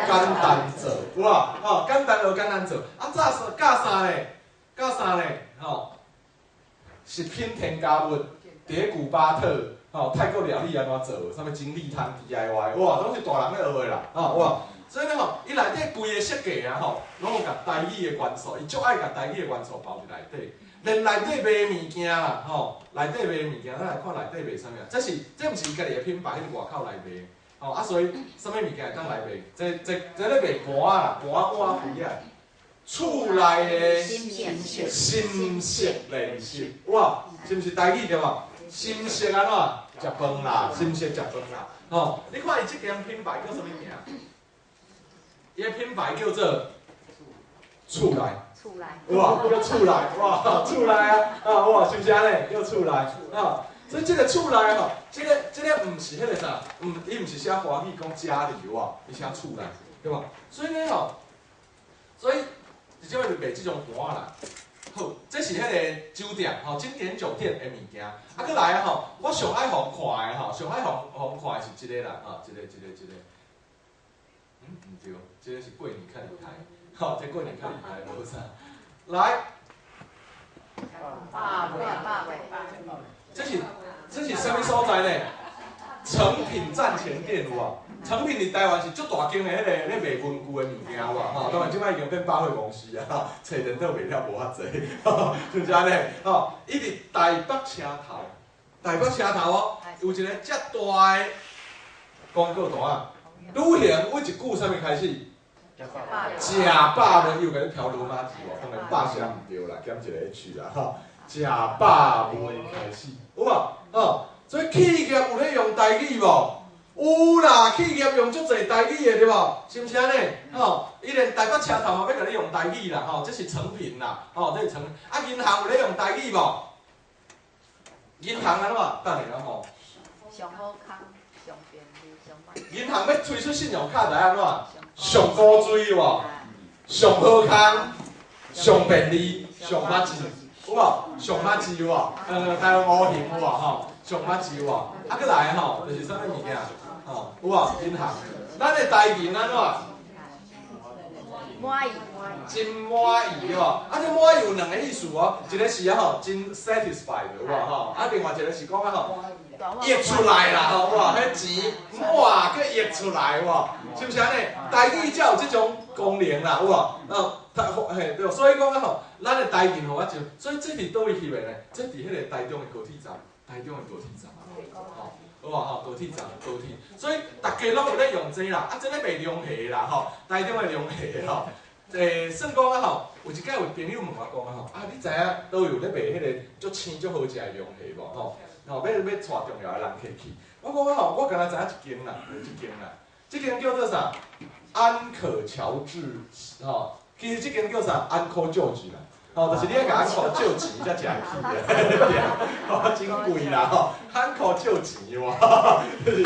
簡單做，有無？吼，簡單學，簡單做。啊，教啥教啥咧？教啥咧？吼，食品添加物，佇咧古巴特，吼，泰國料理按怎做？啥物精力湯 DIY，哇，攏是大人咧學的啦，吼，哇。所以咧吼，伊內底規个設計啊吼，攏有共台語的元素，伊足愛共台語的元素包佇內底。連內底賣物件啦，吼，內底賣物件，咱來看內底賣啥物啊？這是這毋是伊家己的品牌，彼是外口來賣。吼啊，所以啥物物件會當來賣？這咧賣盤仔啦，盤碗杯仔。厝內的心色練習，哇，是毋是台語對無？心色按怎？食飯啦，心色食飯啦。吼，你看伊這間品牌叫啥物名？伊的品牌叫做厝內。厝內。有無？叫厝內，哇，厝內啊，啊，哇，是毋是按呢？叫厝內，啊，所以這个厝內吼，這个毋是彼个啥，毋，伊毋是寫華語講家裡有無？伊寫厝內，對無？所以呢吼，所以直接賣這種盤啦。好，這是彼个酒店吼，經典酒店的物件。啊，閣來啊吼，我上愛予看的吼，上愛予予看的是這个啦，吼，這個、這個、這個。嗯，毋對，這个是過年較厲害，吼，這過年較厲害，無啥。來，百味，百味。這是啥物所在呢？誠品站前店有無？誠品佇台灣是足大間的彼個咧賣文具的物件有無？吼，當然這擺已經變百貨公司啊，吼，揣電腦賣了無遐濟，是毋是按呢？吼，伊佇台北車頭，台北車頭哦，有一个遮大的廣告單仔。旅行為一句啥物開始？食飽未？伊有共你調羅馬字無？當然百寫毋對啦，減一個 H 啦，吼。食飽未開始，有無？吼，所以企業有咧用台語無？有啦，企業用足濟台語的對無？是毋是按呢？吼，伊連台北車頭嘛欲共你用台語啦，吼，這是誠品啦，吼，這是誠。啊，銀行有咧用台語無？銀行按怎？等下吼。上好康，上便利，上慢。銀行欲推出信用卡來按怎？上古錐無？上好康，上便利，上捌字，有無？上捌字有無？台灣烏形有無？吼，上捌字有無？啊，閣來吼，就是啥物物件？吼，有無？銀行，咱的台語按怎？滿意。真滿意對無？啊，這滿意有兩个意思哦，一个是啊吼，真 satisfied 有無吼？啊，另外一个是講啊吼，溢出來啦吼，哇，彼錢哇，閣溢出來無？是毋是按呢？台語才有這種功能啦，有無？哦，嘿對，所以講啊吼，咱的台語吼，我就，所以這佇佗位翕的呢？這佇彼个台中的高鐵站，台中的高鐵站，吼，有無吼？高鐵站，高鐵，所以逐家攏有咧用這啦，啊，這咧賣龍蝦啦吼，台中的龍蝦吼。算講啊吼，有一擺有朋友問我講啊吼，啊，你知影佗位有咧賣彼个足鮮足好食的龍蝦無吼？吼，欲欲帶重要的人客去。我講啊吼，我敢若知影一間啦，就這間啦，這間叫做啥？安可喬治吼，其實這間叫啥？Uncle George 啦，吼，就是你愛共 uncle 借錢才食會起的，吼，真貴啦吼，uncle 借錢哇，就是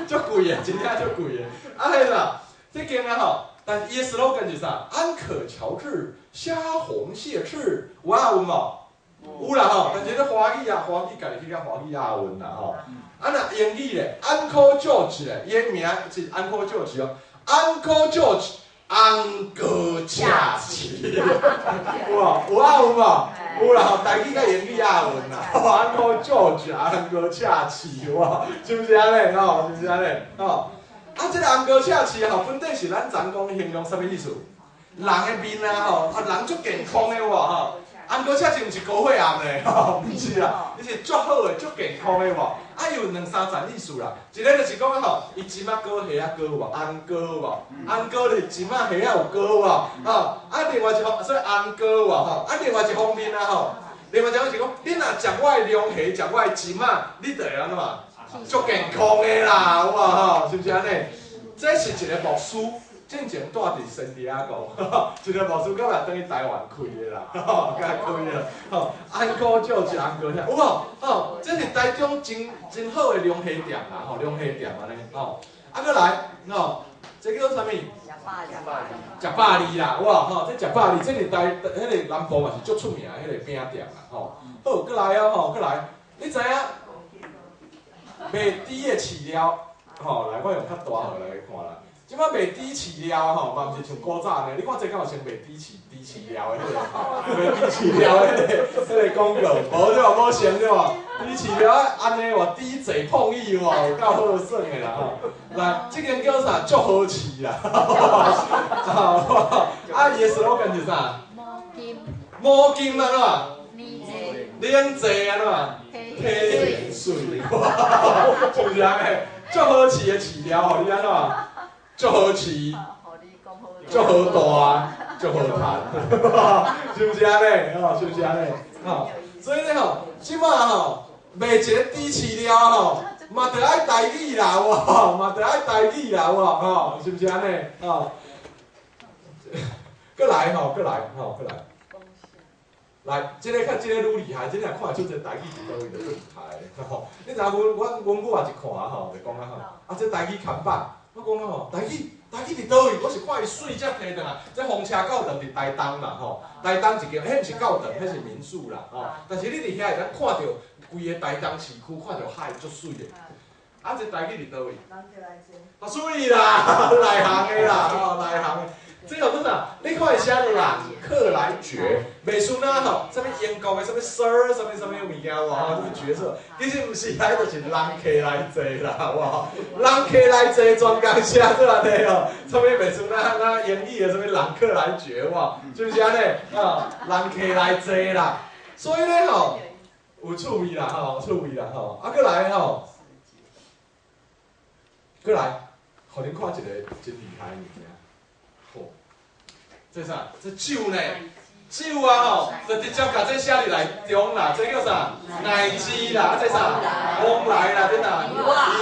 足貴的，真正足貴的。啊，彼啥？這間啊吼。但是伊的 slogan 是啥？安可喬治蝦紅蟹翅，有押韻無？有啦吼，但是咧華語啊，華語家己去較華語押韻啦吼。啊，若英語咧，Uncle George 咧，伊的名是 Uncle George 哦，Uncle George 紅膏赤翅，有無？有押韻無？有啦吼，台語佮英語押韻啦。Uncle George 紅膏赤翅，有是毋是按呢？吼，是毋是按呢？吼。啊，這个紅膏赤翅吼，本底是咱昨講形容啥物意思？人的面啊吼，啊人足健康的喎吼。紅膏赤翅毋是高血壓呢，吼，毋是啦，伊是足好的、足健康的無。啊，有兩三層意思啦。一个就是講啊吼，伊針仔膏、蝦仔膏有無？紅膏有無？紅膏就是針仔、蝦仔有膏無？吼，啊，另外一方，所以紅膏有無吼？啊，另外一方面啊吼，另外一方是講，你若食我的龍蝦、食我的針仔，你就會按怎嘛？足健康的啦，有無吼？是毋是按呢？這是一個牧師，進前住佇聖地亞哥，一個牧師到尾轉去台灣開的啦，共開的，吼，Uncle George 紅膏有無？吼，這是台中真真好的龍蝦店啦，吼，龍蝦店按呢，吼，啊，閣來，吼，這叫做啥物？食百二啦，有無？吼，這食百二，這是台彼個南部嘛是足出名的彼个餅店啦，吼。好，閣來哦，吼，閣來，你知影賣豬的飼料，吼，來，我用較大號來看啦。這擺賣豬飼料吼，嘛毋是像古早按呢。你看這敢有先賣豬飼料的彼个，賣豬飼料的彼个廣告，無對無？無像對無？豬飼料按呢喎，豬坐碰椅喎，有夠好耍的啦吼。來，這間叫啥？足好飼啦。啊，伊的 slogan 是啥？毛金。毛金按怎？奶濟。奶濟按怎？體型媠，是毋是按呢？足好飼的飼料，予你按怎？足好飼，足好大，足好趁，是毋是按呢？吼，是毋是按呢？吼，所以呢吼，這擺吼賣一个豬飼料吼，嘛著愛台語啦，有無？嘛著愛台語啦，有無？吼，是毋是按呢？吼，閣來吼，閣來吼，閣來。來，這个較這个愈厲害，這个若看會出這个台語佇佗位就足厲害的吼。你知影阮阮母也一看吼，就講啊吼，啊這台語看板，我講啊吼，台語台語佇佗位？我是看伊媠才提轉來，這風車教堂佇台東啦吼，台東一間，彼毋是教堂，彼是民宿啦吼。但是你佇遐會當看著規个台東市區，看著海足媠的。啊，這台語佇佗位？啊，媠啦，內行的啦，吼，內行的。這叫做啥？你看伊寫著人客來絕，袂輸哪吼？啥物英國的啥物 Sir，啥物啥物物件無吼？啥物角色？其實毋是，彼就是人客來坐啦，無？人客來坐，專工寫做按呢吼？啥物袂輸哪哪英語的啥物人客來絕無？是毋是按呢？啊，人客來坐啦。所以咧吼，有趣味啦吼，趣味啦吼。啊，閣來吼，閣來，予恁看一个真厲害的物件。吼，這啥？這酒呢？酒啊吼，就直接共這寫佇內中啦。這叫啥？奶雞啦，啊這啥？旺來啦，這哪？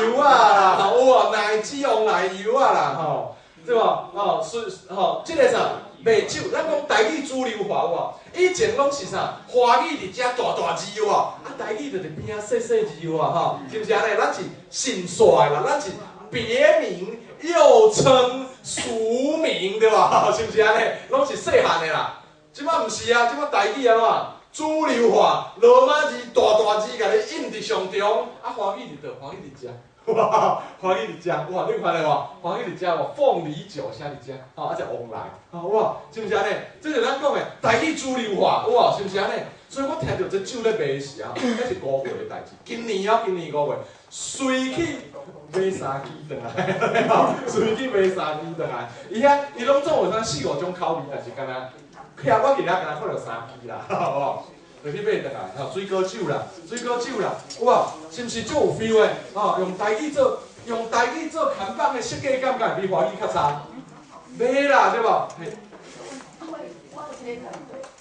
油仔啦，吼有無？奶雞旺來油仔啦，吼，對無？吼是吼，這个啥？賣酒，咱講台語主流化有無？以前攏是啥？華語佇遮大大字有無？啊，台語就佇邊仔細細字有無？吼，是毋是按呢？咱是姓煞的啦，咱是別名又稱俗名，對無？是毋是按呢？攏是細漢的啦。這擺毋是啊，這擺台語按怎？主流化，羅馬字大大字共你印佇上中，啊，華語佇佗？華語佇遮。哇，華語佇遮，哇，你有看著無？華語佇遮無？鳳梨酒寫佇遮，吼，啊，這旺來，吼，哇，是毋是按呢？這就咱講的台語主流化，有無？是毋是按呢？所以我聽著這酒咧賣的時候，彼是5月的代誌。今年哦，今年5月，隨去買三支轉來，吼，隨去買三支轉來。伊遐伊攏總有啥四五種口味，但是敢若，遐我記得敢若看著三支啦，好無？就去買轉來，吼，水果酒啦，水果酒啦，有無？是毋是足有 feel 的？吼，用台語做看板的設計，敢毋敢會比華語較差？袂啦，對無？嘿。我有一個問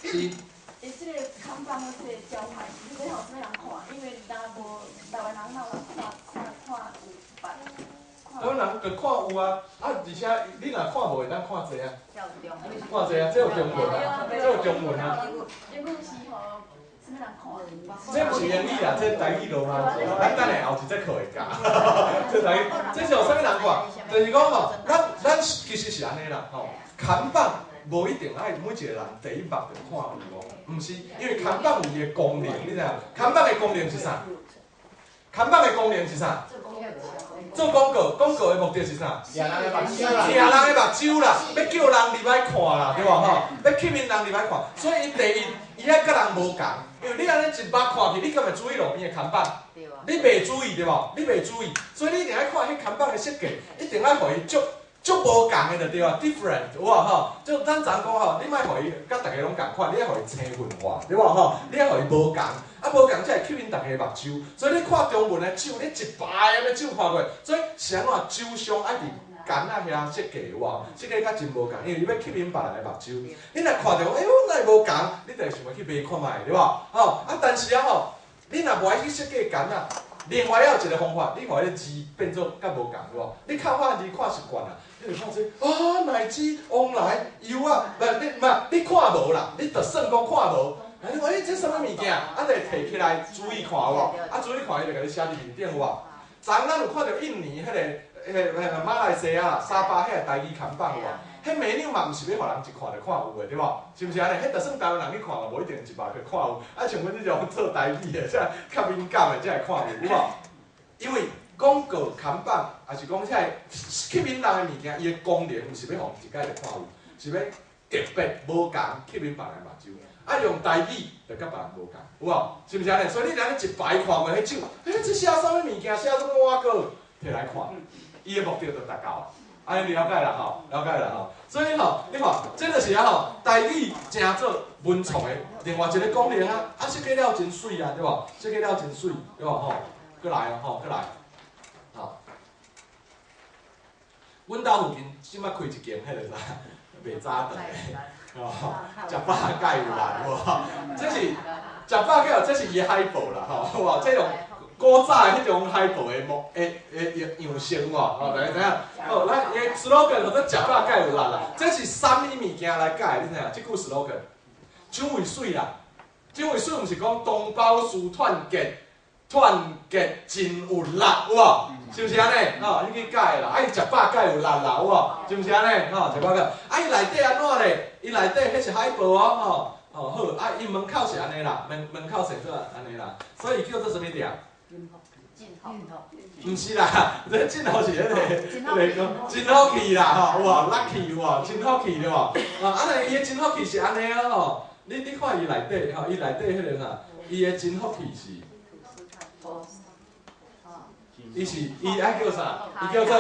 題。是。伊這个看板的這个招牌是欲予啥物人看？因為若無台灣人，哪有人看看看有捌？台灣人就看有啊，啊，而且你若看無會當看濟啊。看濟啊，這有中文啊，這有中文啊。英語是予啥物人看？這毋是英語啦，這台語羅馬字。咱等下後一節課會教。這台語，這是予啥物人看？就是講吼，咱其實是按呢啦，吼，看板無一定愛每一個人第一目就看有哦，毋是，因為看板有伊的功能，你知影？看板的功能是啥？看板的功能是啥？做廣告，廣告的目的是啥？掠人的目睭啦。掠人的目睭啦，欲叫人入來看啦，對無吼？欲吸引人入來看，所以伊第一，伊愛佮人無仝，因為你按呢一目看去，你敢會注意路邊的看板？你袂注意對無？你袂注意，所以你一定愛看彼看板的設計，一定愛予伊足足無仝的就對啊，different 有無吼？就咱昨講吼，你莫予伊佮逐家攏仝款，你愛予伊青文化，對無吼？你愛予伊無仝，啊無仝才會吸引逐家的目睭。所以你看中文的酒，你一排按呢酒看過，所以是按怎酒商愛佇矸仔遐設計有無？設計甲真無仝，因為伊欲吸引別人的目睭。你若看著，哎喲，哪會無仝？你就會想欲去買看覓，對無？吼啊，但是啊吼，你若無愛去設計矸仔。另外還有一個方法，你予彼个字變做較無仝，對無？你較漢字看習慣啦，你就看這啊，奶雞旺來油仔，無你毋你看無啦，你就算講看無，啊你講欸這啥物物件？啊就會提起來注意看有無？啊注意看，伊就共你寫佇面頂有無？昨咱有看著印尼彼个、彼个、彼个馬來西亞沙巴彼个台語看板有無？彼美女嘛，毋是欲予人一看就看有的，對無？是毋是按呢？彼就算台灣人去看嘛，無一定一目就看有。啊，像阮這種做台語的，這較敏感的，才會看有，有無？因為廣告看板，抑是講這个吸引人的物件，伊的功能毋是欲予一擺就看有，是欲特別無仝吸引別人目睭。啊，用台語就佮別人無仝，有無？是毋是按呢？所以你按呢一排看過彼酒，欸，這寫啥物物件？寫啥物碗糕？提來看，伊的目的就達到。按呢了解啦吼，了解啦吼。所以吼，你看，這就是啊吼，台語誠做文創的另外一個功能啊，啊設計了真媠啊，對無？設計了真媠，對無吼？閣來哦吼，閣來，吼。阮兜附近這擺開一間彼個啥賣早頓的，吼，食飽蓋有力，有無？這是食飽蓋有，這是伊的海報啦，吼，有無？這用古早的彼種海報的模的的樣樣式有無？吼，大家知影？好，咱伊的 slogan 叫做食飽蓋有力啦。這是啥物物件來改？你知影？這句 slogan，酒會媠啦，這位書毋是講同胞需團結，團結真有力，有無？是毋是按呢？吼，你去改啦，啊伊食飽改有力啦，有無？是毋是按呢？吼，食飽改。啊，伊內底按怎咧？伊內底彼是海報哦，吼，吼好，啊伊門口是按呢啦，門口寫做按呢啦，所以伊叫做啥物店？毋是啦，這真福是彼個，彼個講真福氣啦，吼，有無？lucky 有無？真福氣對無？啊，按呢伊的真福氣是按呢哦，吼，你看伊內底吼，伊內底彼個啥？伊的真福氣是，伊是伊愛叫啥？伊叫做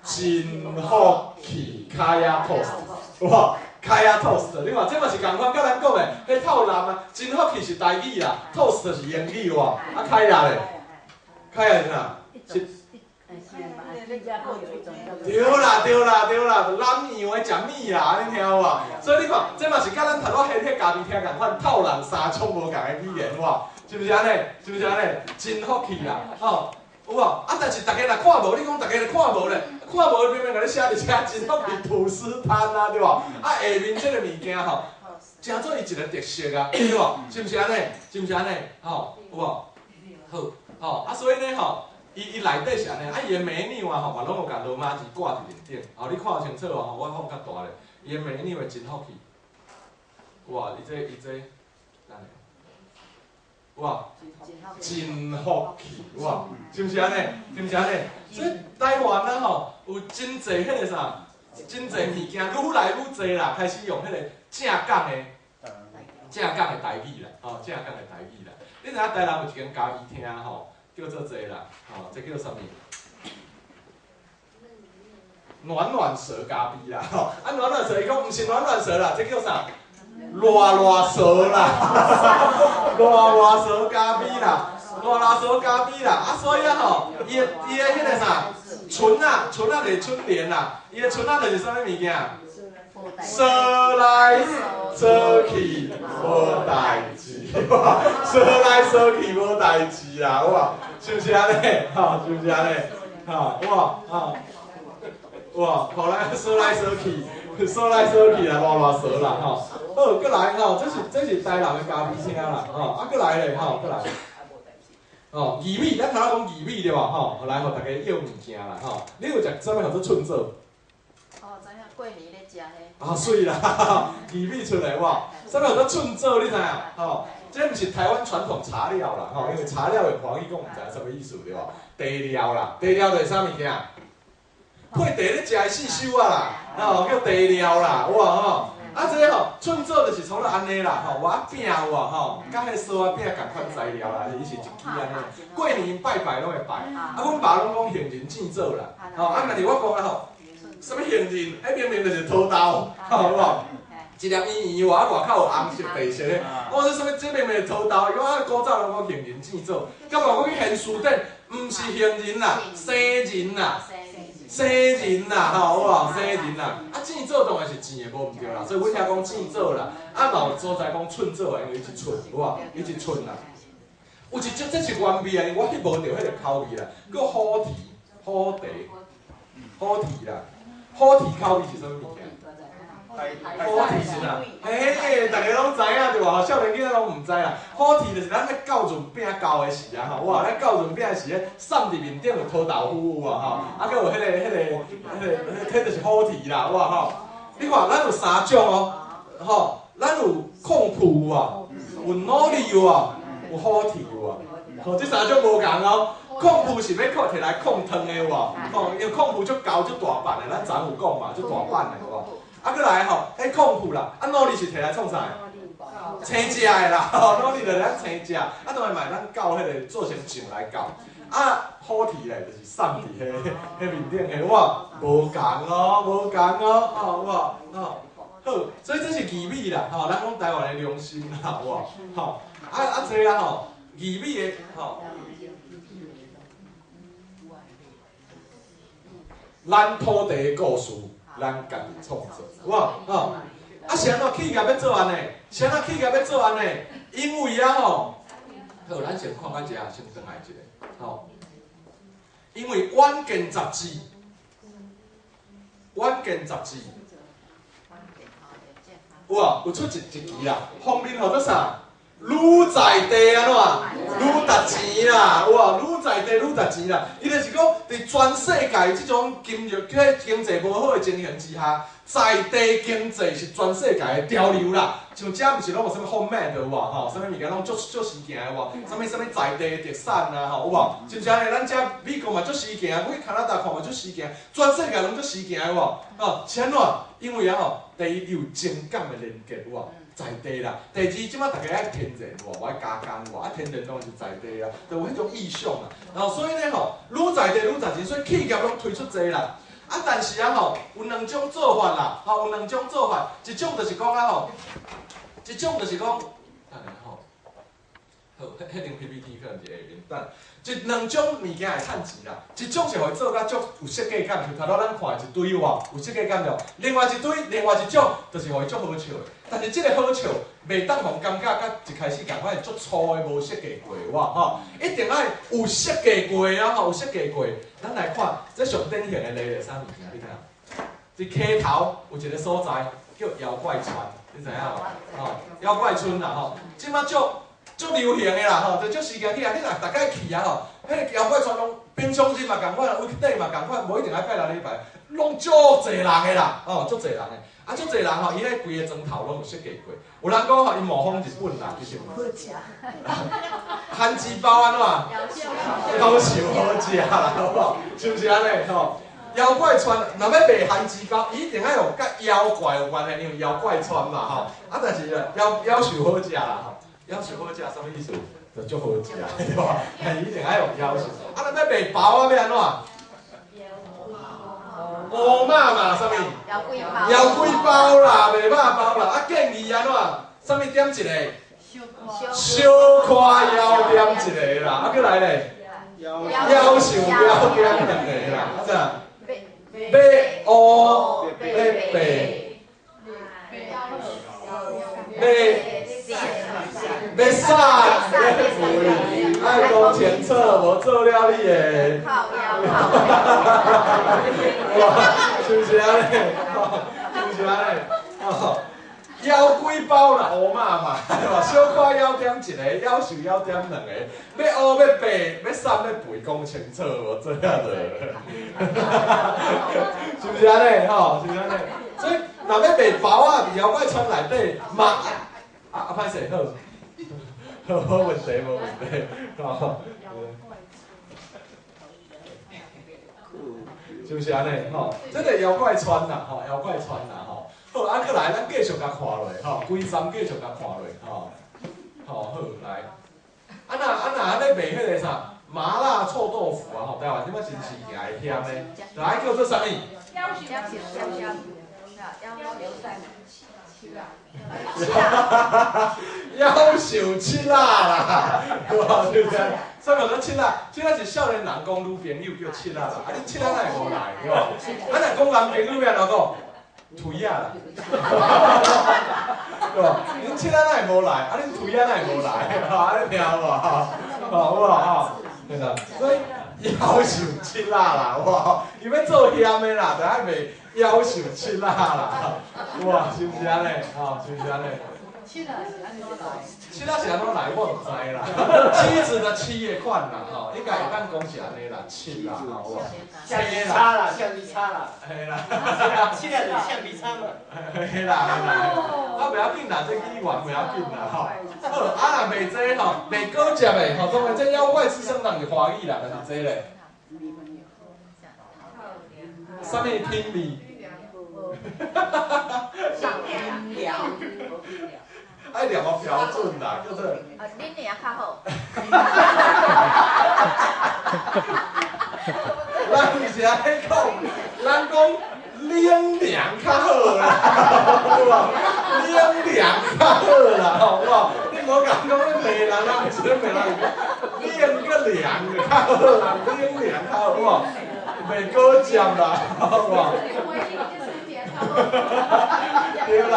真福氣 Kaya Toast，有無？Kaya Toast，你看這嘛是仝款，佮咱講的，彼透南啊，真福氣是台語啦，Toast 是英語有無？啊，Kaya 咧，Kaya 是啥？是。對啦對啦對啦，南洋的食物啦，按呢聽有無？所以你看，這嘛是佮咱頭拄彼咖啡廳仝款，透人三種無仝的語言，有無？是毋是按呢？是毋是按呢？真福氣啦，吼，有無？啊，但是逐家若看無，你講逐家若看無咧，看無明明共你寫佇遮真福氣吐司攤啊，對無？啊，下面這个物件吼，成做伊一個特色啊，對無？是毋是按呢？是毋是按呢？吼，有無？好，吼，啊，所以呢，吼。伊內底是按呢，啊伊的 menu 啊吼，嘛攏有共羅馬字掛佇面頂，吼，你看清楚哦，吼，我放較大咧，伊的 menu 會真福氣，哇，伊這，等下，哇，真福氣，哇，是毋是按呢？是毋是按呢？所以台灣啊吼，有真濟彼個啥，真濟物件愈來愈濟啦，開始用彼個正港的，正港的台語啦，吼，正港的台語啦。你知影台南有一間咖啡廳吼？叫做這啦，吼，這叫啥物？暖暖蛇咖啡啦，吼，啊暖暖蛇，伊講毋是暖暖蛇啦，這叫啥？熱熱蛇啦，熱熱蛇咖啡啦，熱熱蛇咖啡啦，啊所以啊吼，伊的彼个啥，春仔，春仔就是春聯啦，伊的春仔就是啥物物件？趖來趖去無代誌，趖來趖去無代誌啦，有無？是毋是按呢？吼，是毋是按呢？吼，有無？吼，有無？予咱趖來趖去，趖來趖去啦，熱熱蛇啦，吼。好，閣來吼，這是台南的咖啡廳啦，吼，啊，閣來咧，吼，閣來。吼，義美，咱頭仔講義美對無？吼，來予大家約物件啦，吼。你有食啥物號做寸棗？哦，知影過年咧食彼。啊，媠啦，義美出來無？啥物號做寸棗？你知影？吼，這毋是台灣傳統茶料啦，吼，因為茶料用華語講毋知啥物意思對無？茶料啦，茶料就是啥物件？配茶咧食的四手仔啦，吼，叫茶料啦，有無吼？啊，這吼寸棗就是創做按呢啦，吼，芋仔餅有無吼？佮彼个酥仔餅仝款材料啦，伊是一支按呢。過年拜拜攏會拜，啊，阮爸攏講杏仁煎棗啦，吼，啊，但是我講啊吼，啥物杏仁？彼明明就是土豆，吼，有無？一粒圓圓有啊，外口有紅色、白色的。我說啥物？這明明是土豆，伊講啊，古早攏講杏仁煎棗，結果我去現書頂，毋是杏仁啦，生仁啦。生仁啦，吼，有無？生仁啦，啊，煎棗當然是煎的，無毋對啦，所以阮遐講煎棗啦，啊，嘛有所在講寸棗的，因為伊一寸，有無？伊一寸啦。有一隻這是原味啊，我翕無著彼个口味啦，叫虎蹄，虎蹄，虎蹄啦，虎蹄口味是啥物物件？虎蹄是啥？嘿，逐家攏知影對無？少年囡仔攏毋知啦。虎蹄就是咱咧鉸潤餅鉸的時啊，吼，哇，咧鉸潤餅的時，送佇面頂有土豆腐有無吼？啊，閣有彼個，彼就是虎蹄啦，哇吼！你看，咱有三種哦，吼，咱有炕脯有無？有牡蠣有無？有虎蹄有無？吼，這三種無仝哦。炕脯是欲摕來炕湯的有無？吼，因為炕脯足厚足大板的，咱昨有講嘛，足大板的有無？啊，閣來吼，彼炕脯啦，啊，牡蠣是摕來創啥？生食的啦，吼，牡蠣就是咱生食，啊，當然嘛會當攪彼个做成醬來攪。啊，虎蹄咧就是送佇彼面頂的，哇，無仝哦，無仝哦，吼，哇，吼，好，所以這是義美啦，吼，咱講台灣的良心啦，哇，吼，啊啊這啊吼，義美的吼，咱土地的故事，咱家己創造，哇，吼，啊是按怎企業欲做按呢？是按怎企業欲做按呢？因為啊吼，好，咱先看到遮，先轉來一下，吼，因為《遠見》雜誌，《遠見》雜誌，有啊，有出一期啦，封面號做啥？愈在地按怎？愈值錢啦，有無？愈在地愈值錢啦。伊就是講，佇全世界這種金融、這經濟無好的情形之下，在地經濟是全世界的潮流啦。像遮毋是攏有啥物 homemade 有無？吼，啥物物件攏足足時行的無？啥物啥物在地的特產啊，吼，有無？是毋是按呢？咱遮美國嘛足時行，我去加拿大看嘛足時行，全世界攏足時行的無？吼，是按怎？因為啊吼，第一有情感的連結有無？在地啦。第二，這擺大家愛天然有無？無愛加工有無？啊，天然當然是在地啊，就有彼種意象啊。然後所以呢吼，愈在地愈值錢，所以企業攏推出濟啦。啊，但是啊吼，有兩種做法啦，吼，有兩種做法，一種就是講啊吼，一種就是講，等下吼，好，彼張 PPT 可能佇下面，等，這兩種物件會趁錢啦，一種是予伊做甲足有設計感，像頭拄咱看的一堆有無？有設計感無？另外一堆，另外一種就是予伊足好笑的，但是這個好笑，袂當予人感覺佮一開始仝款足粗的無設計過的，有無吼？一定愛有設計過啊吼，有設計過。咱來看，這上典型的例子啥物件？你看，佇溪頭有一個所在叫妖怪村，你知影無？吼，妖怪村啦吼，這馬足足流行的啦吼，就足時間去啊！你若逐擺去啊吼，彼個妖怪村攏平常日嘛仝款，有底嘛仝款，無一定愛拜六禮拜，攏足濟人的啦，吼，足濟人的。啊，足濟人吼，伊彼規个磚頭攏有設計過。有人講吼，伊模仿日本啦，其實。好食。番薯包按怎？夭壽好食啦，好無？是毋是按呢？吼，妖怪村若欲賣番薯包，伊一定愛有佮妖怪有關係，因為妖怪村嘛，吼。啊，但是夭夭壽好食啦，吼，夭壽好食啥物意思？就足好食，對無？伊一定愛用夭壽。啊，若欲賣包仔欲按怎？烏肉嘛，啥物？枵鬼包啦，賣肉包啦。啊，建議按怎？啥物點一個？小可枵點一個啦。啊，閣來咧？夭壽枵點兩個啦。啊啥？欲烏欲白，欲欲瘦欲肥，愛講清楚，無做了你會。哇，是毋是按呢？是毋是按呢？哦，枵鬼包啦，烏肉嘛，對無？小可枵點一個，夭壽枵點兩個，欲烏欲白，欲瘦欲肥，講清楚，無做了就。是毋是按呢？吼，是毋是按呢？所以若欲賣包仔，佇妖怪村內底嘛，啊歹勢，好，無問題，無問題，吼。是毋是按呢？吼，這個妖怪村啦，吼，妖怪村啦，吼。好，啊，閣來，咱繼續共看落，吼，規站繼續共看落，吼，吼，好，來。啊若啊若按呢賣彼個啥麻辣臭豆腐啊，吼，台灣這擺真時行的鹹的，就愛叫做啥物？夭壽七仔啦，對無？是毋是？啥物叫做七仔？七仔是少年人講女朋友叫七仔啦，啊恁七仔哪會無來，對無？啊若講男朋友欲按怎講？推仔啦，對無？恁七仔哪會無來？啊恁推仔哪會無來？吼，按呢聽有無？吼，有無？吼，對啦，所以夭壽七仔啦，有無？伊欲做鹹的啦，就愛賣夭壽七仔啦，有無？是毋是按呢？吼，是毋是按呢？七仔是按怎來？七仔是按怎來？我毋知啦。妻子的妻的款啦，吼，應該會當講是按呢啦，七啦，吼，有無？橡皮擦啦，橡皮擦啦。嘿啦。七仔就是橡皮擦嘛。嘿啦嘿啦，啊袂要緊啦，這語言袂要緊啦，吼。好，啊若賣這吼，賣果汁的吼，當然這妖怪吃生人是華語啦，但是這咧，啥物品味？愛念個標準啦，叫做。啊，恁娘較好。咱毋是按呢講，咱講恁娘較好啦，有無？恁娘較好啦，吼，有無？你無共講咧罵人啊，毋是咧罵人，恁個娘就較好啦，恁娘較好，有無？賣果汁啦，有無？對啦，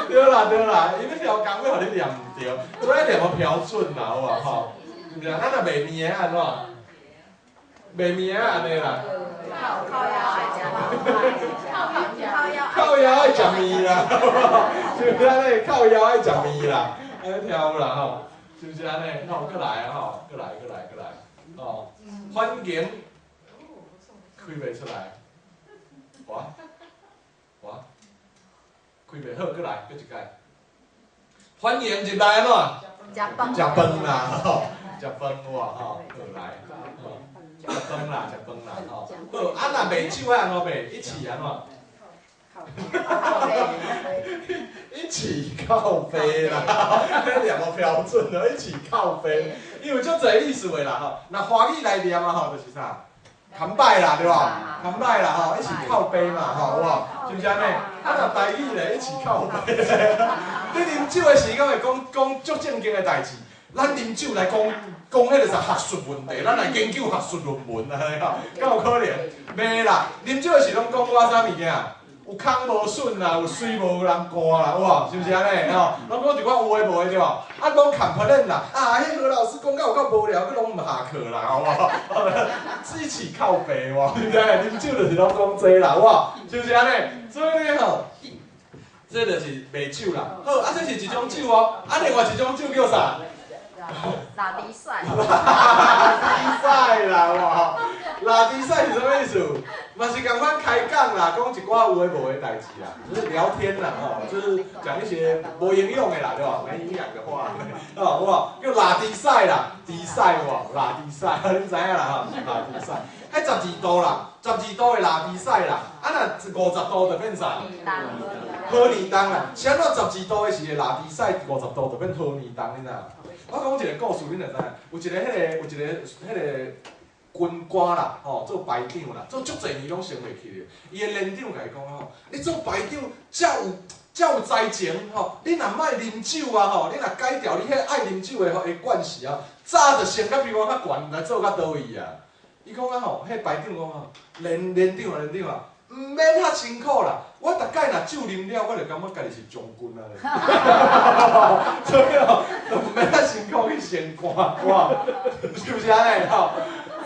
對啦，對啦，伊欲調工欲予你念毋對，所以念個標準啦，有無吼？是毋是？咱若賣麵的按怎？賣麵的按呢啦？靠腰愛食麵啦，是毋是按呢？靠腰愛食麵啦，按呢聽有啦吼，是毋是按呢？吼，閣來啊吼，閣來，閣來，閣來，吼，歡迎開袂出來，哇哇，開袂好，閣來，閣一擺。歡迎入來按怎？食飯。食飯啦，吼，食飯有無吼？好來，吼，食飯啦，食飯啦，吼。好，啊若賣酒愛按怎賣？一起按怎？一起靠北啦，彼念無標準哦，一起靠北，因為足濟意思的啦吼。若華語來念啊吼，就是啥？崁擺啦，對無？崁擺啦吼，一起靠北嘛吼，有無？是毋是按呢？啊若台語咧，一起靠北。你啉酒的時，敢會講講足正經的代誌？咱啉酒來講講彼個啥學術問題，咱來研究學術論文啊，吼，敢有可能？袂啦，啉酒的時攏講我啥物件？有空無筍啦，有水無人乾啦，有無？是毋是按呢？吼，攏講一寡有的無的對無？啊，攏 complain 啦，啊，彼何老師講甲有夠無聊，閣攏毋下課啦，好無？一起靠北無？對毋對？啉酒就是攏講這啦，有無？是毋是按呢？所以呢吼，這就是賣酒啦。好，啊，這是一種酒哦。啊，另外一種酒叫啥？拉低賽。拉低賽啦，哇！拉低賽是啥物意思？嘛是仝款開講啦，講一寡有的無的代誌啦，就是聊天啦，吼，就是講一些無營養的啦，對吧？沒營養的話，哦，有無？叫拉低賽啦，低賽無？拉低賽，恁知影啦吼？拉低賽，彼12度啦，12度的拉低賽啦，啊若50度就變啥？好年冬啦，是按怎12度的時會拉低賽，50度就變好年冬，你知影？我講一個故事，恁就知影。有一個彼個，有一個彼個軍官啦，吼，做排長啦，做足濟年攏升袂起的。伊的連長共伊講吼，你做排長才有才有才情吼，你若莫啉酒啊吼，你若改掉你彼愛啉酒的的慣勢啊，早就升甲比我較懸來做較倒位啊。伊講啊吼，彼排長講吼，連連長啊連長啊，毋免遐辛苦啦，我逐擺若酒啉了，我就感覺家己是將軍啊。所以吼，就毋免遐辛苦去升官，哇，是毋是按呢吼？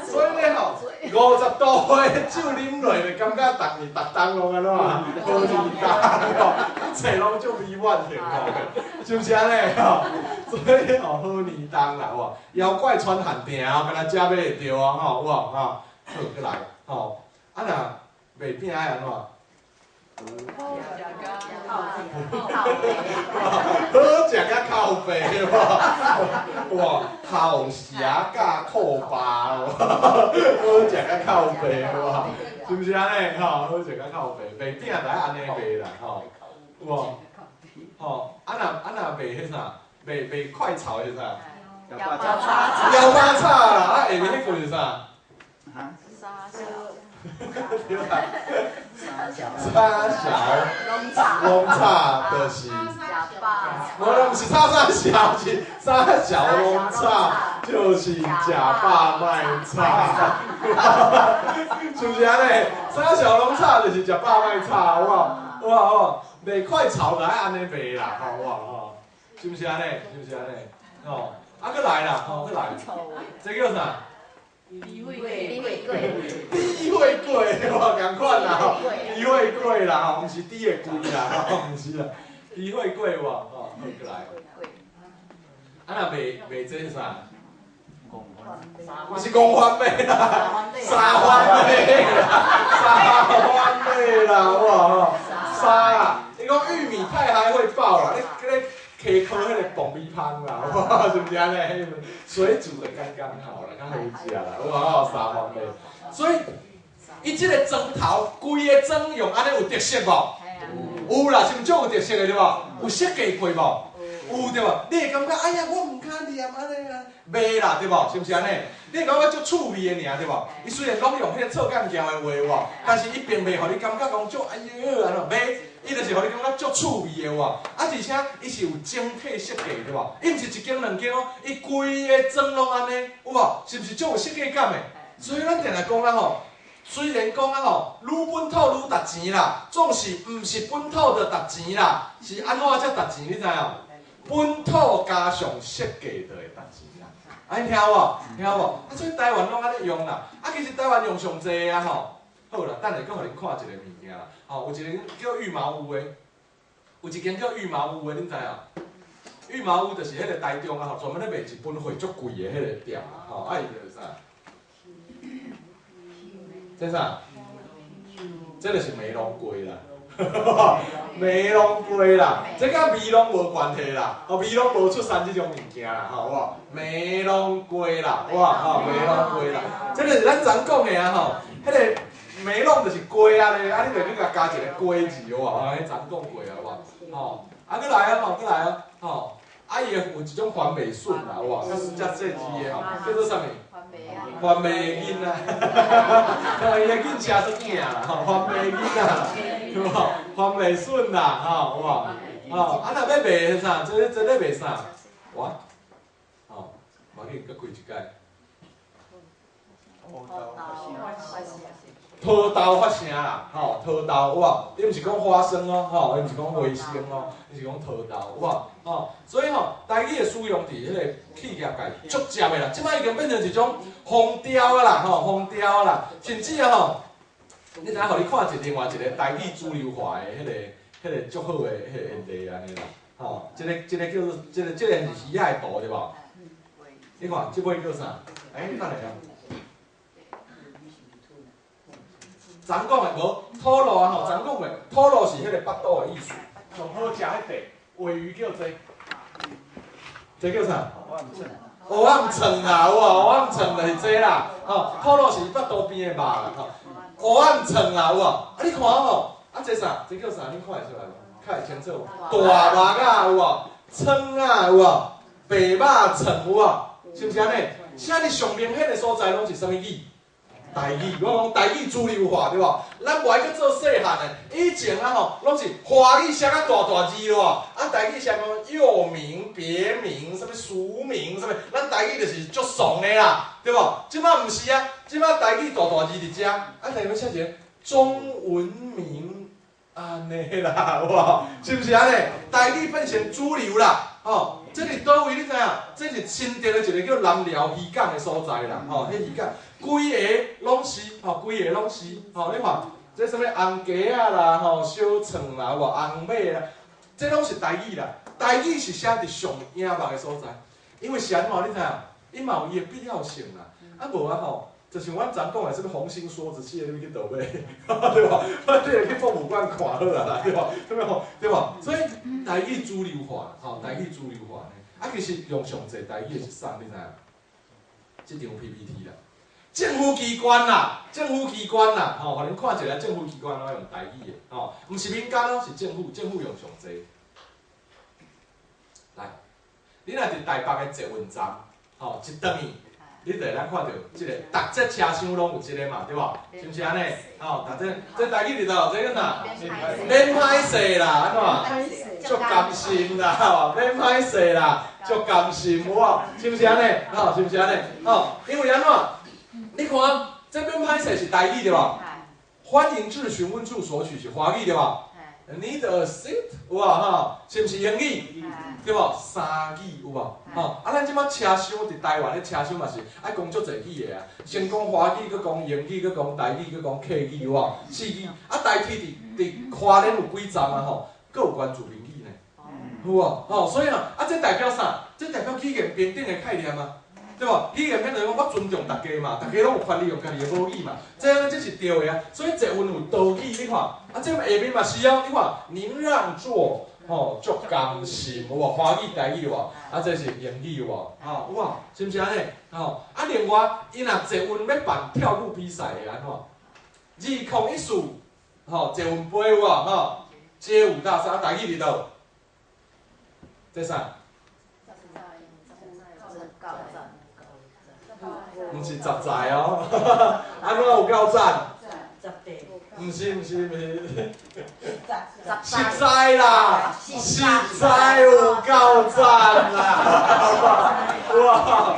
所以咧吼，50度的酒啉落，就感覺逐年逐冬攏按怎啊？好年冬吼，一切攏足美滿幸福的，是毋是按呢吼？所以吼，好年冬啦，有無？妖怪穿限定哦，敢若食買會著哦，吼，有無？吼，好，閣來，吼，啊若賣餅愛按怎？好食甲靠北哇，哇，好食甲靠巴哦，好食甲靠北哇，是毋是按呢？吼，好食甲靠北，賣餅就愛按呢賣啦，吼，有無？吼，啊若啊若賣彼啥，賣賣快炒是啥？枵肉炒啦，啊下面彼句是啥？對啦，沙小攏炒就是，無啦，毋是炒啥小，是沙小攏炒，就是食飽莫吵，是毋是按呢？沙小攏炒就是食飽莫吵，有無？有無？有無？賣快炒就愛按呢賣啦，吼，有無？吼，是毋是按呢？是毋是按呢？吼，啊，閣來啦，吼，閣來，這叫啥？豬血粿，豬血粿，哇，仝款啦，吼，豬血粿啦，吼，毋是豬會貴啦，吼，毋是啦，豬血粿無，吼，好，閣來。啊，若賣賣這是啥？毋是戇番麥啦，三番麥啦，三番麥啦，哇吼，沙啦，伊講玉米太嗨會爆啦，你你溪坑彼個爆米香啦，哇，是毋是按呢？水煮的剛剛好啦，較好食啦，哇，三番麥。所以，伊這個磚頭，規个磚用按呢有特色無？有啦，是毋是足有特色的對無？有設計過無？有對無？你會感覺哎呀，我毋敢念按呢啊，袂啦對無？是毋是按呢？你會感覺足趣味的爾對無？伊雖然攏用彼個錯間橋的話有但是伊並袂予你感覺講足哎喲按怎袂，伊就是予你感覺足趣味的有無？啊，而且伊是有整體設計對無？伊毋是一間兩間哦，伊規个磚攏按呢，有無？是毋是足有設計感的？所以咱定定講啊吼，雖然講啊吼，愈本土愈值錢啦，總是毋是本土就值錢啦，是按怎才值錢？你知無？本土加上設計就會值錢啦。啊，你聽無？聽無？啊，所以台灣攏按呢用啦。啊，其實台灣用上濟啊吼。好啦，等下閣予恁看一個物件啦。吼，有一個叫羽毛屋的，有一間叫羽毛屋的，恁知無？羽毛屋就是彼个台中啊吼，專門咧賣日本貨足貴的彼个店啊，吼，啊伊就是啥？這啥？這就是梅龍粿啦，梅龍粿啦，這佮美濃無關係啦，哦，美濃無出產這種物件啦，吼，有無？梅龍粿啦，哇，吼，梅龍粿啦，這就是咱昨講的啊，吼，彼个梅龍就是粿啊咧，啊你就去共加一个粿字，有無？啊，彼昨講過啊，有無？吼，啊，閣來啊，吼，閣來啊，吼，啊伊會有一種番麥筍啦，有無？較較細緻的吼，叫做啥物？番麥囡仔，伊的囡仔做囝啦，吼，番麥囡仔，有無？番麥筍啦，吼，有無？吼，啊若欲賣啥？這咧賣啥？哇，吼，無要緊，閣開一擺。桃豆發聲啦，吼，桃豆有無？伊毋是講花生哦，吼，伊毋是講花生哦，伊是講桃豆有無？吼，所以吼，台語的使用佇彼個企業界足捷的啦，這擺已經變成一種風潮啊啦，吼，風潮啦，甚至啊吼，你知影，予你看一另外一個台語主流化的彼個足好的彼個案例按呢啦，吼，這個叫做這個是魚仔的圖對無？你看，這尾叫啥？欸，等下啊。昨講的無土路啊吼，昨講的土路是彼個腹肚的意思，上好食彼塊鮪魚叫這，這叫啥？蚵仔腸啦，有無？蚵仔腸就是這啦，吼，土路是腹肚邊的肉啦，吼，蚵仔腸啦，有無？啊，你看吼，啊這啥？這叫啥？恁看會出來無？較會清楚無？大肉仔有無？腸仔有無？白肉腸有無？是毋是按呢？啥物上明顯的所在攏是啥物語？台語，我講台語主流化對無？咱無愛閣做細漢的，以前啊吼，攏是華語寫甲大大字咯，啊台語寫講又名、別名、啥物俗名、啥物，咱台語就是足慫的啦，對無？這擺毋是啊，這擺台語大大字佇遮，啊內面寫一個中文名，按呢啦，有無？是毋是按呢？台語變成主流啦，吼。這是佗位？你知影？這是新竹的一個叫南寮漁港的所在啦，吼，彼漁港規个攏是，吼，規个攏是，吼，你看，這啥物紅雞仔啦，吼，小腸啦，有無？紅尾啦，這攏是台語啦。台語是寫佇上影目的所在，因為是按怎？你知影？伊嘛有伊的必要性啦。啊無啊吼，就像阮昨講的，啥物紅星梭子蟹，你欲去佗買，對無？你會去博物館看好啊啦，對無？對無？對無？所以台語主流化，吼，台語主流化呢。啊，其實用上濟台語的是啥？你知影？這張 PPT 啦，政府機關啦，政府機關啦，吼，予恁看一下政府機關攏用台語的，吼，毋是民間哦，是政府，政府用上濟。來，你若佇台北的捷運站，吼，一轉去，你就會當看著這個，逐節車廂攏有這個嘛，對無？是毋是按呢？吼，逐節，這台語佇佗？這叫啥？免歹勢啦，按怎？足甘心啦，吼，免歹勢啦，足甘心有無？是毋是按呢？吼，是毋是按呢？吼，因為按怎？你看，這免歹勢是台語對無？歡迎至詢問處索取是華語對無？Need a seat 有無？吼，是毋是英語？對無？三語有無？吼，啊，咱這擺車廂佇台灣的車廂嘛是愛講足濟語的啊，先講華語，閣講英語，閣講台語，閣講客語有無？四語。啊，台鐵佇花蓮有幾站啊？吼，閣有原住民語呢，有無？吼，所以啊，啊，這代表啥？這代表語言平等的概念啊，對無？語言平等講，我尊重大家嘛，大家攏有權利用家己的母語嘛，這是對的啊。所以捷運有多語，你看，啊，這下面嘛是哦，你看，您讓座。吼，足甘心有無？華語、台語有無？啊，這是英語有無？吼，有無？是毋是按呢？吼，啊，另外，伊若捷運欲辦跳舞比賽會按怎？2014，吼，捷運杯有無？吼，街舞大賽，台語佇佗？這啥？毋是十載哦，按怎有夠讚？毋是毋是毋是，實在啦，實在有夠讚啦，哇，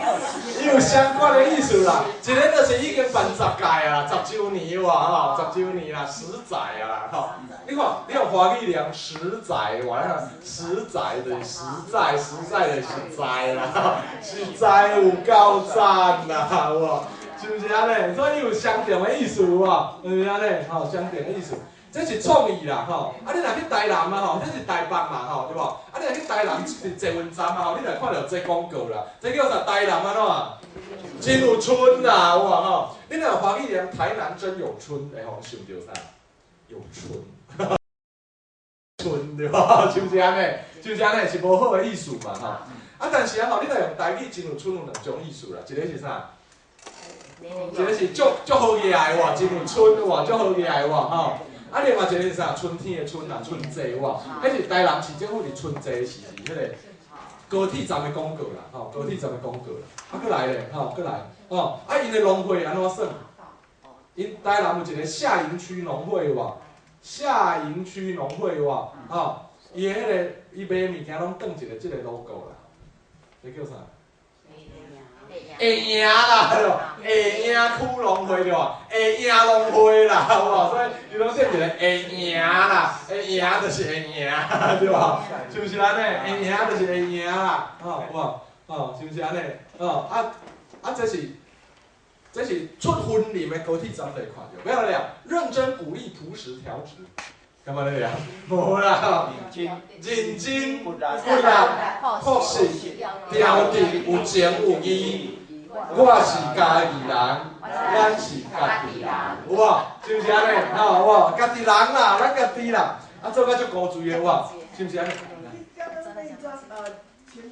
伊有相關的意思啦。一个就是已經辦十屆啊，10週年有無吼？十週年啦，十載啊啦，吼。你看，你用華語念實在，哇，實在就是實在，實在就是實在啦，實在有夠讚啦，有無？是毋是按呢？所以有相同的意思有無？是毋是按呢？吼，相同的意思。這這是創意啦，吼！啊，你若去台南啊，吼，這是台北嘛，吼，對無？啊，你若去台南捷運站啊，吼，你若看著這廣告啦，這叫啥？台南按怎？真有春啦，有無吼？你若有歡喜念台南真有春，會予人想著啥？有春，春對無？是毋是按呢？是毋是按呢？是無好的意思嘛，吼！啊，但是啊，吼，你若用台語真有春有兩種意思啦，一个是啥？一个是足足好額的哇，真有春哇，足好額的哇，吼！啊，另外一個是啥？春天的春啊，春祭哇，彼是台南市政府佇春祭時是彼個高鐵站的廣告啦，吼，高鐵站的廣告啦。啊，閣來咧，吼，閣來，吼，啊，𪜶的農會按怎算？𪜶台南有一個下營區農會哇，下營區農會哇，吼，伊的彼個伊賣物件攏當一個這個 logo 啦，這叫啥？會贏啦，會贏區農會對無？會贏農會啦，有無？所以伊攏說一個會贏啦，會贏就是會贏，對無？是毋是按呢？會贏就是會贏啦，吼，有無？吼，是毋是按呢？吼，啊啊，這是出雲林的高鐵站就會看著，欲來了，認真鼓勵樸實調職，感覺咧了？無啦，認真努力樸實調職有情有義。我是嘉義人，咱是家己人，有無？是毋是按呢？吼，有無？家己人啦，咱家己啦，啊做甲足古錐的，有無？是毋是按呢？你剛剛那張前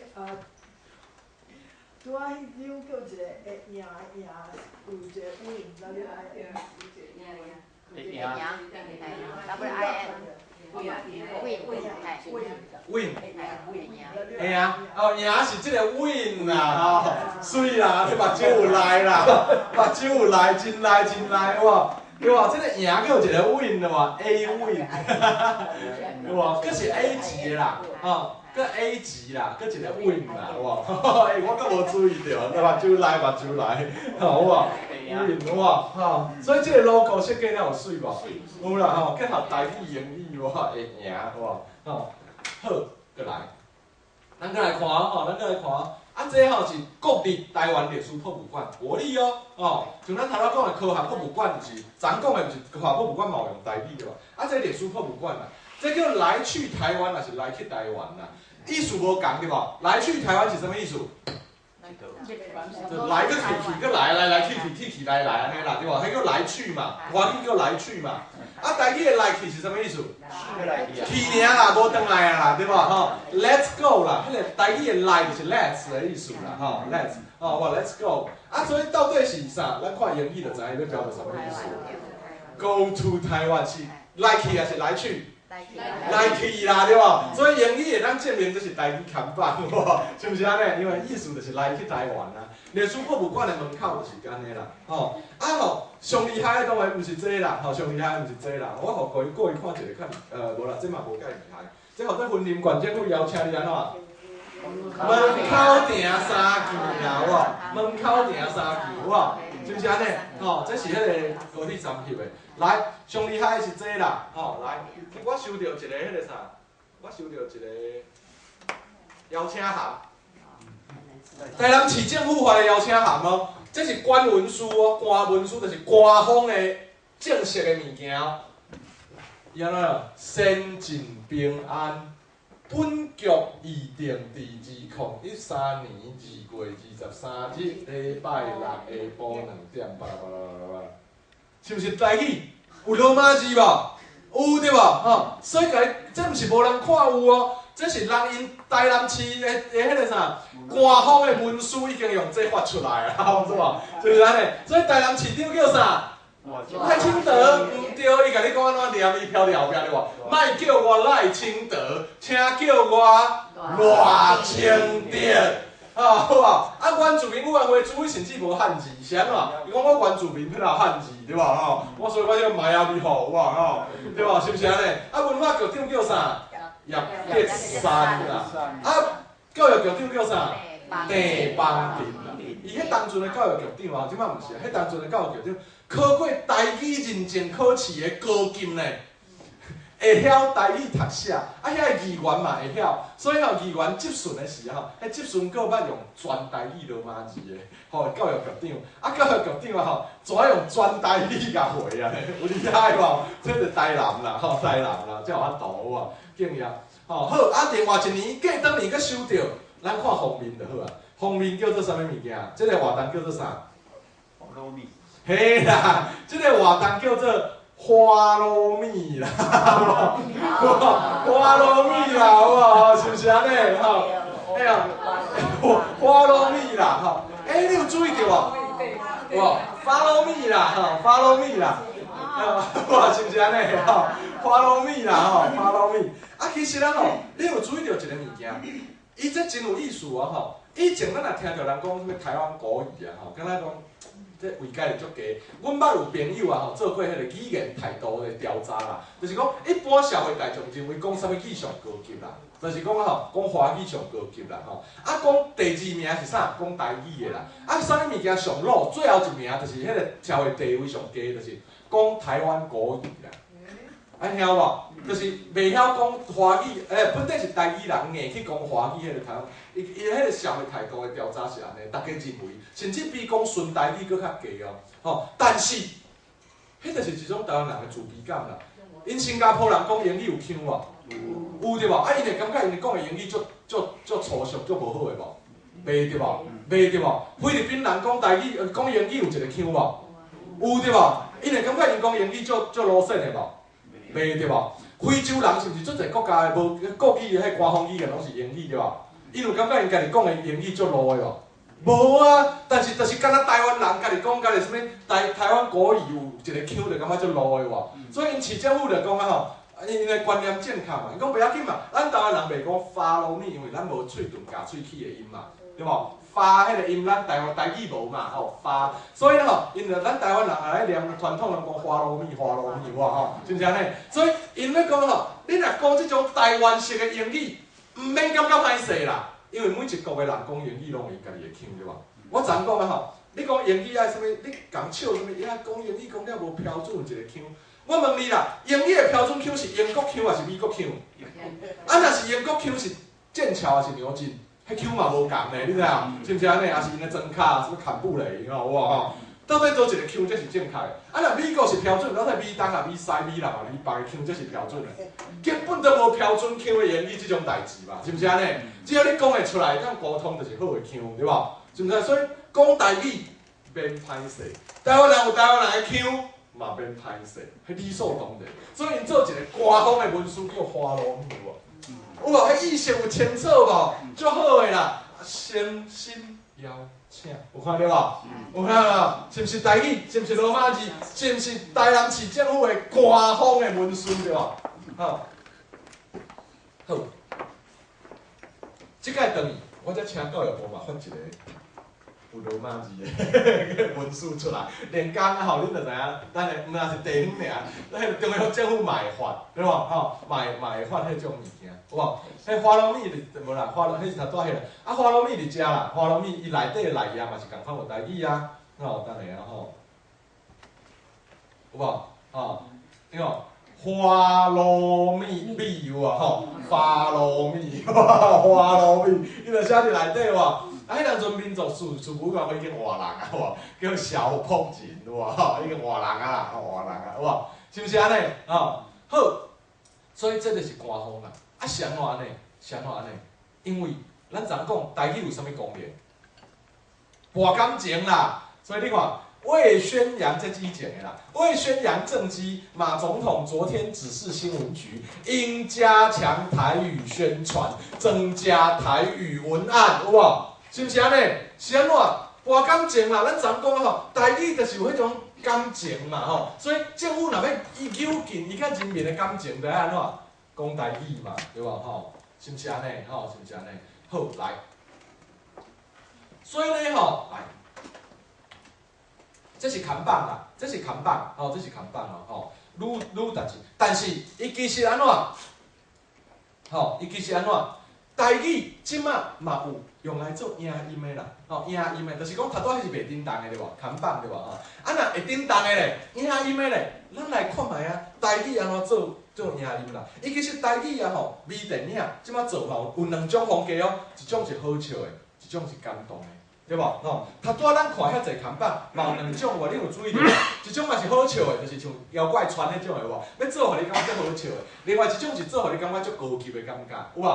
拄仔彼張叫一個會贏贏，有一個 win W I N。會贏，W I N。Win ，win，會啊，哦，贏是這個 win 啦，吼，媠啦，你目睭有來啦，目睭有來，真來真來，有無？對無？這個贏叫一個 win 的嘛，A win，對無？閣是 A 級的啦，吼，閣 A 級啦，閣一個 win 啦，有無？欸，我閣無注意著，目睭來目睭來，好無？win 有無？吼，所以這個 logo 設計了有媠無？有啦吼，結合台語英語無？會贏有無？吼，好，閣來，咱閣來看吼，咱閣來看，啊，這吼是國立台灣歷史博物館，國立哦，哦，像咱頭拄講的科學博物館，毋是，昨講的毋是科學博物館嘛有用台語對無？啊，這歷史博物館啊，這叫來去台灣，抑是來去台灣啦？意思無仝對無？來去台灣是啥物意思？就來閣去去閣來來來去去去去來來按呢啦，對無？彼叫來去嘛，華語叫來去嘛。啊，台語的來去是啥物意思？去爾啦，無轉來啊啦，對無？吼，Let's go 啦，彼個台語的來就是 Let's 的意思啦，吼，Let's，哦，哇，Let's go。啊，所以到底是啥？咱看英語就知影欲表達啥物意思。Go to 台灣是來去抑是來去？來去啦，對無？所以英語會當證明這是台語看板，是毋是按呢？因為意思就是來去台灣啊。歷史博物館的門口就是按呢啦，吼。啊吼，上厲害的當然毋是這啦，吼，上厲害的毋是這啦。我予各位各位看一個較，無啦，這嘛無蓋厲害。這號做雲林縣政府邀請你按怎？門口埕三件啦，有無？門口埕三件，有無？是毋是按呢？吼，這是彼個高鐵站翕的。來，上厲害的是這啦，吼，來，我收著一個彼個啥？我收著一個邀請函。台南市政府發的邀請函哦，這是官文書哦，官文書就是官方的正式的物件哦。伊按怎？先進平安，本局預定佇2013年2月23日禮拜六下晡2點，巴拉巴拉巴拉巴拉，是毋是台語？有羅馬字無？有對無？吼，所以共你，這毋是無人看有哦，這是人𪜶台南市的的彼個啥，官方的文書已經用這發出來啊，是無？就是按呢，所以台南市長叫啥？賴清德，毋對，伊共你講按怎念，伊飄佇後壁對無？莫叫我賴清德，請叫我賴清德，啊好無？啊，原住民委員會主委甚至無漢字，是按怎？伊講我原住民彼哪漢字對無？吼，我所以我叫邁阿密吼，有無？吼，對無？是毋是按呢？啊，文化局長叫啥？葉吉山啦。啊，教育局長叫啥？鄭邦鎮啦。伊彼當陣的教育局長啊，這擺毋是啊，彼當陣的教育局長考過台語認證考試的高金呢，會曉台語讀寫，啊，遐个議員嘛會曉，所以吼議員質詢的時吼，彼質詢閣捌用全台語羅馬字的，吼教育局長，啊教育局長啊吼，怎用全台語共回啊？有厲害無？這就台南啦，吼台南啦，才有法度有無？敬業，吼好，啊另外一年過當年閣收著，咱看封面就好啊。封面叫做啥物物件？這个活動叫做啥？糯米。嘿啦，這个活動叫做 Follow me 啦，Follow me 啦，好無？是毋是按呢？吼，哎呀，Follow me 啦，吼，欸，你有注意著無？無，Follow me 啦，吼，Follow me 啦，哇，是毋是按呢？吼，Follow me 啦，吼，Follow me。啊，其實咱吼，你有注意著一个物件，伊這真有意思哦，吼。以前咱若聽著人講啥物台灣國語啊，吼，敢若講這位階是足低。阮捌有朋友啊，吼，做過彼個語言態度的調查啦，就是講一般社會大眾認為講啥物語上高級啦，就是講吼，講華語上高級啦，吼。啊，講第二名是啥？講台語的啦。啊，啥物物件上落？最後一名就是彼個社會地位上低，就是講台灣國語啦。啊，曉無？就是袂曉講華語，欸，本底是台語人，硬去講華語，彼個台灣，伊伊彼個社會態度的調查是按呢，逐家認為，甚至比講純台語閣較低哦，吼。但是，彼就是一種台灣人的自卑感啦。𪜶新加坡人講英語有腔無？有對無？啊，𪜶會感覺𪜶講的英語足足足粗俗、足無好的無？袂對無？袂對無？菲律賓人講台語、講英語有一個腔無？有對無？𪜶會感覺𪜶講英語足足魯線的無？袂對無？非洲人是毋是足濟國家的無國語的彼官方語言攏是英語對無？𪜶有感覺𪜶家己講的英語足魯的無？無啊！但是就是敢若台灣人家己講家己啥物台灣國語有一個腔就感覺足魯的無？所以𪜶市政府就講啊吼，𪜶的觀念正確嘛，𪜶講袂要緊嘛，咱台灣人袂講 follow me，因為咱無喙唇咬喙齒的音嘛，對無？發彼個音，咱台灣台語無嘛，吼發，所以吼，𪜶就咱台灣人啊咧念傳統人講 follow me，follow me，有無吼？是毋是按呢？所以𪜶咧講吼，你若講這種台灣式的英語，毋免感覺歹勢啦，因為每一國的人講英語攏有𪜶家己的腔，對無？我昨昏講啊吼，你講英語愛啥物？你共笑啥物？伊啊講英語講了無標準一個腔。我問你啦，英語的標準腔是英國腔抑是美國腔？啊，若是英國腔是劍橋抑是牛津？彼腔嘛無仝呢，你知影？是毋是按呢？抑是𪜶的莊跤，啥物坎布雷，吼有無吼？到底佗一個腔才是正確的？啊，若美國是標準，到底美東啊、美西、美南啊、美北的腔才是標準的？根本都無標準腔的英語這種代誌嘛，是毋是按呢？只要你講會出來，當溝通就是好的腔，對無？是毋是？所以講台語免歹勢，台灣人有台灣人的腔，嘛免歹勢，彼理所當然。所以𪜶做一個官方的文書叫 Follow me，有無？有無？彼意識有清楚無？足好的啦，誠心邀請，有看著無？有看著無？是毋是台語？是毋是羅馬字？是毋是台南市政府的官方的文書對無？好，好，這擺轉去，我才請教育部嘛發一個有羅馬字的文書出來，連工啊吼，恁就知影，等下毋若是地方爾，彼個中央政府嘛會發，對無？吼，嘛會發彼種物件，有無？彼 Follow me 佇無啦，Follow 彼是頭拄仔彼個，啊 Follow me 佇遮啦，Follow me 伊內底內頁嘛是仝款有台語啊，吼，等下啊吼，有無？吼，對無？Follow me me 有無？吼，Follow me，Follow me，伊就寫佇內底無？啊，彼當陣民族事務局已經換人啊，無？叫蕭朴仁，有無？吼，已經換人啊，吼，換人啊，有無？是毋是按呢？吼，好，所以這就是官方啦。啊，是按怎按呢？是按怎按呢？因為咱昨講台語有啥物功能？博感情啦，所以你看，為宣揚這之前的啦，為宣揚政績，馬總統昨天指示新聞局應加強台語宣傳，增加台語文案，有無？是毋是按呢？是按怎？博感情啦，咱昨講吼，台語就是有彼種感情嘛吼，所以政府若欲伊扭緊伊佮人民的感情，就愛按怎？講台語嘛，對無吼？是毋是按呢？吼，是毋是按呢？好，來，所以呢吼，來，這是看板啦，這是看板，吼，這是看板哦，吼，愈愈代志，但是伊其實按怎？吼，伊其實按怎？台語這馬嘛有用來做影音的啦，吼，影音的，就是講頭拄仔彼是袂振動的對無？看板對無？吼，啊若會振動的咧，影音的咧，咱來看覓啊，台語按怎做做影音啦。伊其實台語啊吼，微電影這擺做吼有兩種風格哦，一種是好笑的，一種是感動的，對無？吼，頭拄仔咱看遐濟看板，嘛有兩種無？你有注意著無？一種嘛是好笑的，就是像妖怪穿彼種的有無？欲做予你感覺足好笑的。另外一種是做予你感覺足高級的感覺，有無？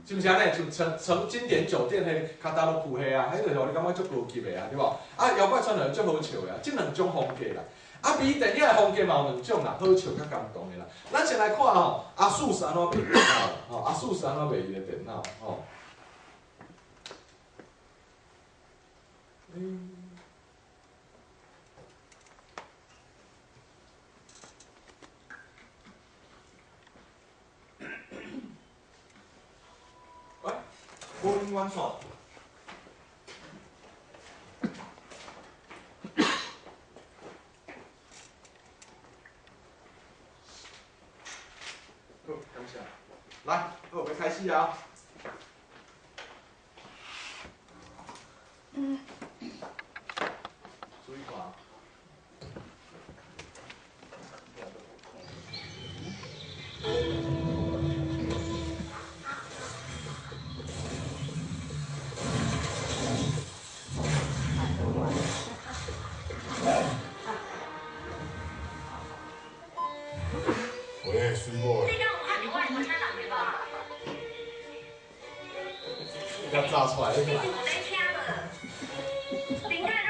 是毋是按呢？像成成經典酒店彼個跤踏落褲靴啊，彼個予你感覺足高級的啊，對無？啊，妖怪穿落足好笑的啊，這兩種風格啦。啊，微電影的風格嘛有兩種啦，好笑佮感動的啦。咱先來看吼，阿素是按怎賣電腦？吼，阿素是按怎賣伊的電腦？吼。喂，无能源线。好，感謝。來，好，欲開始啊！注意看。喂，水某。要炸出來！林盖瑞。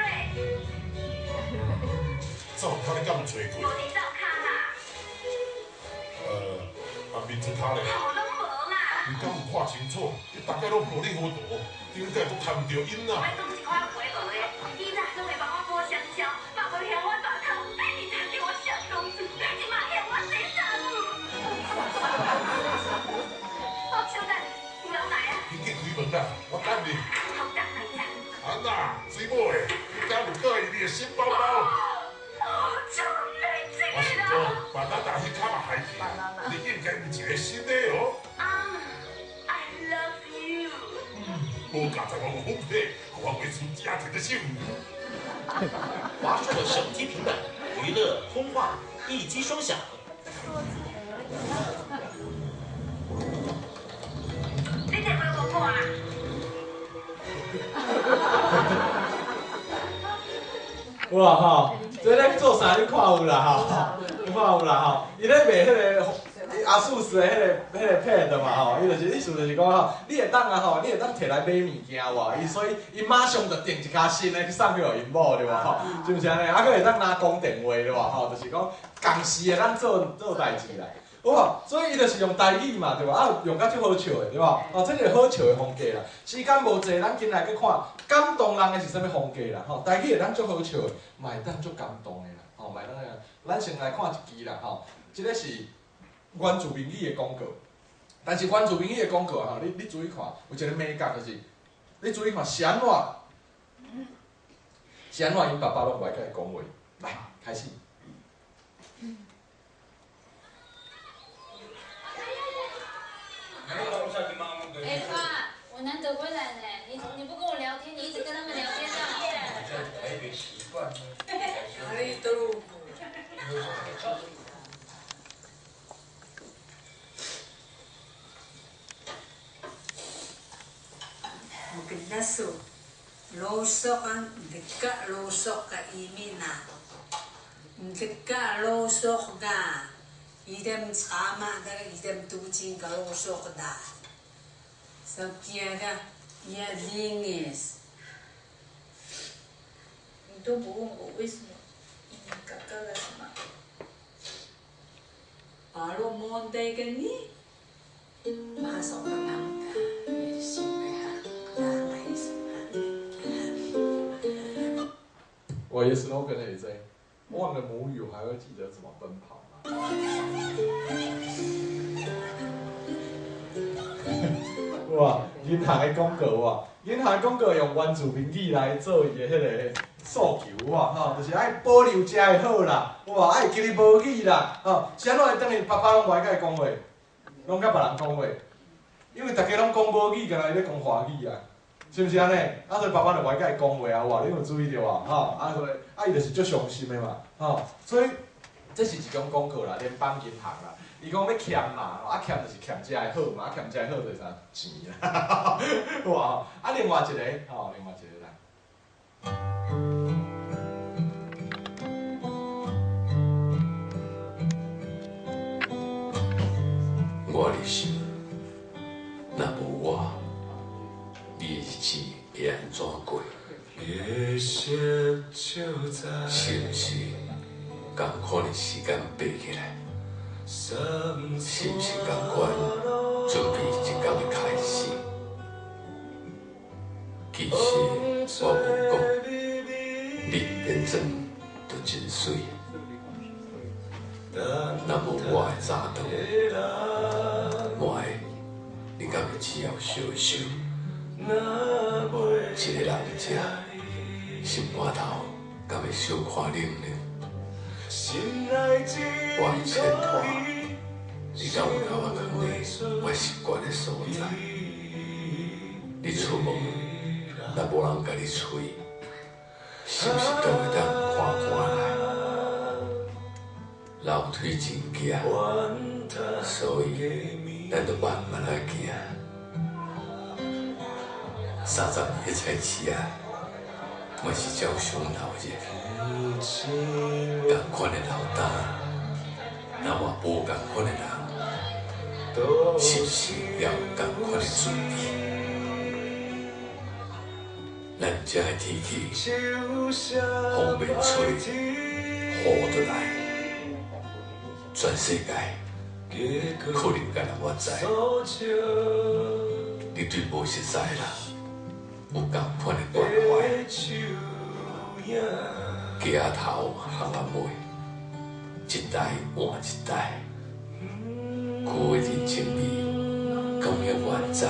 灶跤你敢有揣过？无伫灶跤啦。啊民主跤咧？头拢无啦。你敢有看清楚？你逐摆拢无你好图，顶摆阁牵著𪜶啊。我讲一款回无的，以前拢会帮我剥香蕉，嘛无嫌我大头，伊才叫我小公主，这马嫌我细衫母。小等，有人来啊！你去开门啦，我等你。好等来者。安娜，水某的，你敢有佮意你的新包包？我想讲，巴拿拿彼跤嘛害去，你應該有一個新的哦。啊，I love you。無教在我有福氣，予我維持家庭的幸福。華碩手機平板，娛樂、通話一機雙享。你電話無掛啦？哇吼！這咧做啥？你看有啦吼？你看有啦吼？伊咧賣彼個阿素斯的彼個 pad 嘛吼？伊就是意思就是講吼，你會當啊吼，你會當摕來買物件無？伊所以伊馬上就訂一跤新的去送去予𪜶某對無吼？是毋是按呢？啊，閣會當拿講電話對無吼？就是講仝時會當做做代誌啦。有無？所以伊就是用台語嘛，對無？啊，用甲足好笑的，對無？哦，這個好笑的風格啦。時間無濟，咱今來閣看感動人的是啥物風格啦？吼，台語會當足好笑的，嘛會當足感動的啦。吼，嘛會當個。咱先來看一支啦，吼，這個是原住民語的廣告。但是原住民語的廣告吼，你注意看，有一個美感就是，你注意看是按怎，是按怎𪜶爸爸攏無愛共伊講話。來，開始。欸爸，我難得回來呢，你不跟我聊天，你一直跟他們聊天啊。你都不問我為什麼，你嘎嘎了什麼？我的 slogan 也在，忘了母語，我還會記得怎麼奔跑嗎？哇，銀行的廣告哇，銀行的廣告用原住民語來做伊的彼個訴求哇，吼，就是愛保留遮的好啦，哇，愛記得母語啦，吼，是按怎會等於爸爸攏無愛佮伊講話，攏佮別人講話，因為逐家攏講母語，敢若伊咧講華語啊。是毋是按呢？啊，所以爸爸就無愛佮伊講話啊，哇！你有注意著無？吼，啊，所以啊，伊就是足傷心的嘛，吼。所以這是一種廣告啦，聯邦銀行啦。伊講欲儉嘛，啊儉就是儉食的好嘛，啊儉食的好就是啥錢啦，哇！啊另外一個，吼，另外一個來。我咧想，若無我，你的日子會按怎過？是毋是仝款的時間爬起來？是毋是仝款準備一工的開始？其實我無講，你變裝就真媠。若無我的早到，我的你敢會只要相想？一個人食，心肝頭敢會小可冷冷？我的前途，你敢有共我囥佇我習慣的所在？你出門若無人共你催，是毋是都會當看看來？樓梯真驚，所以咱著慢慢仔行。32個菜市仔，嘛是照常鬧熱。仝款的老大，若嘛無仝款的人，是毋是也有仝款的滋味？咱這的天氣，風袂吹，雨就來，全世界可能干焦我知。你對無熟似的人有仝款的關懷。街仔頭巷仔尾，一代換一代，舊的人情味，敢有猶原在？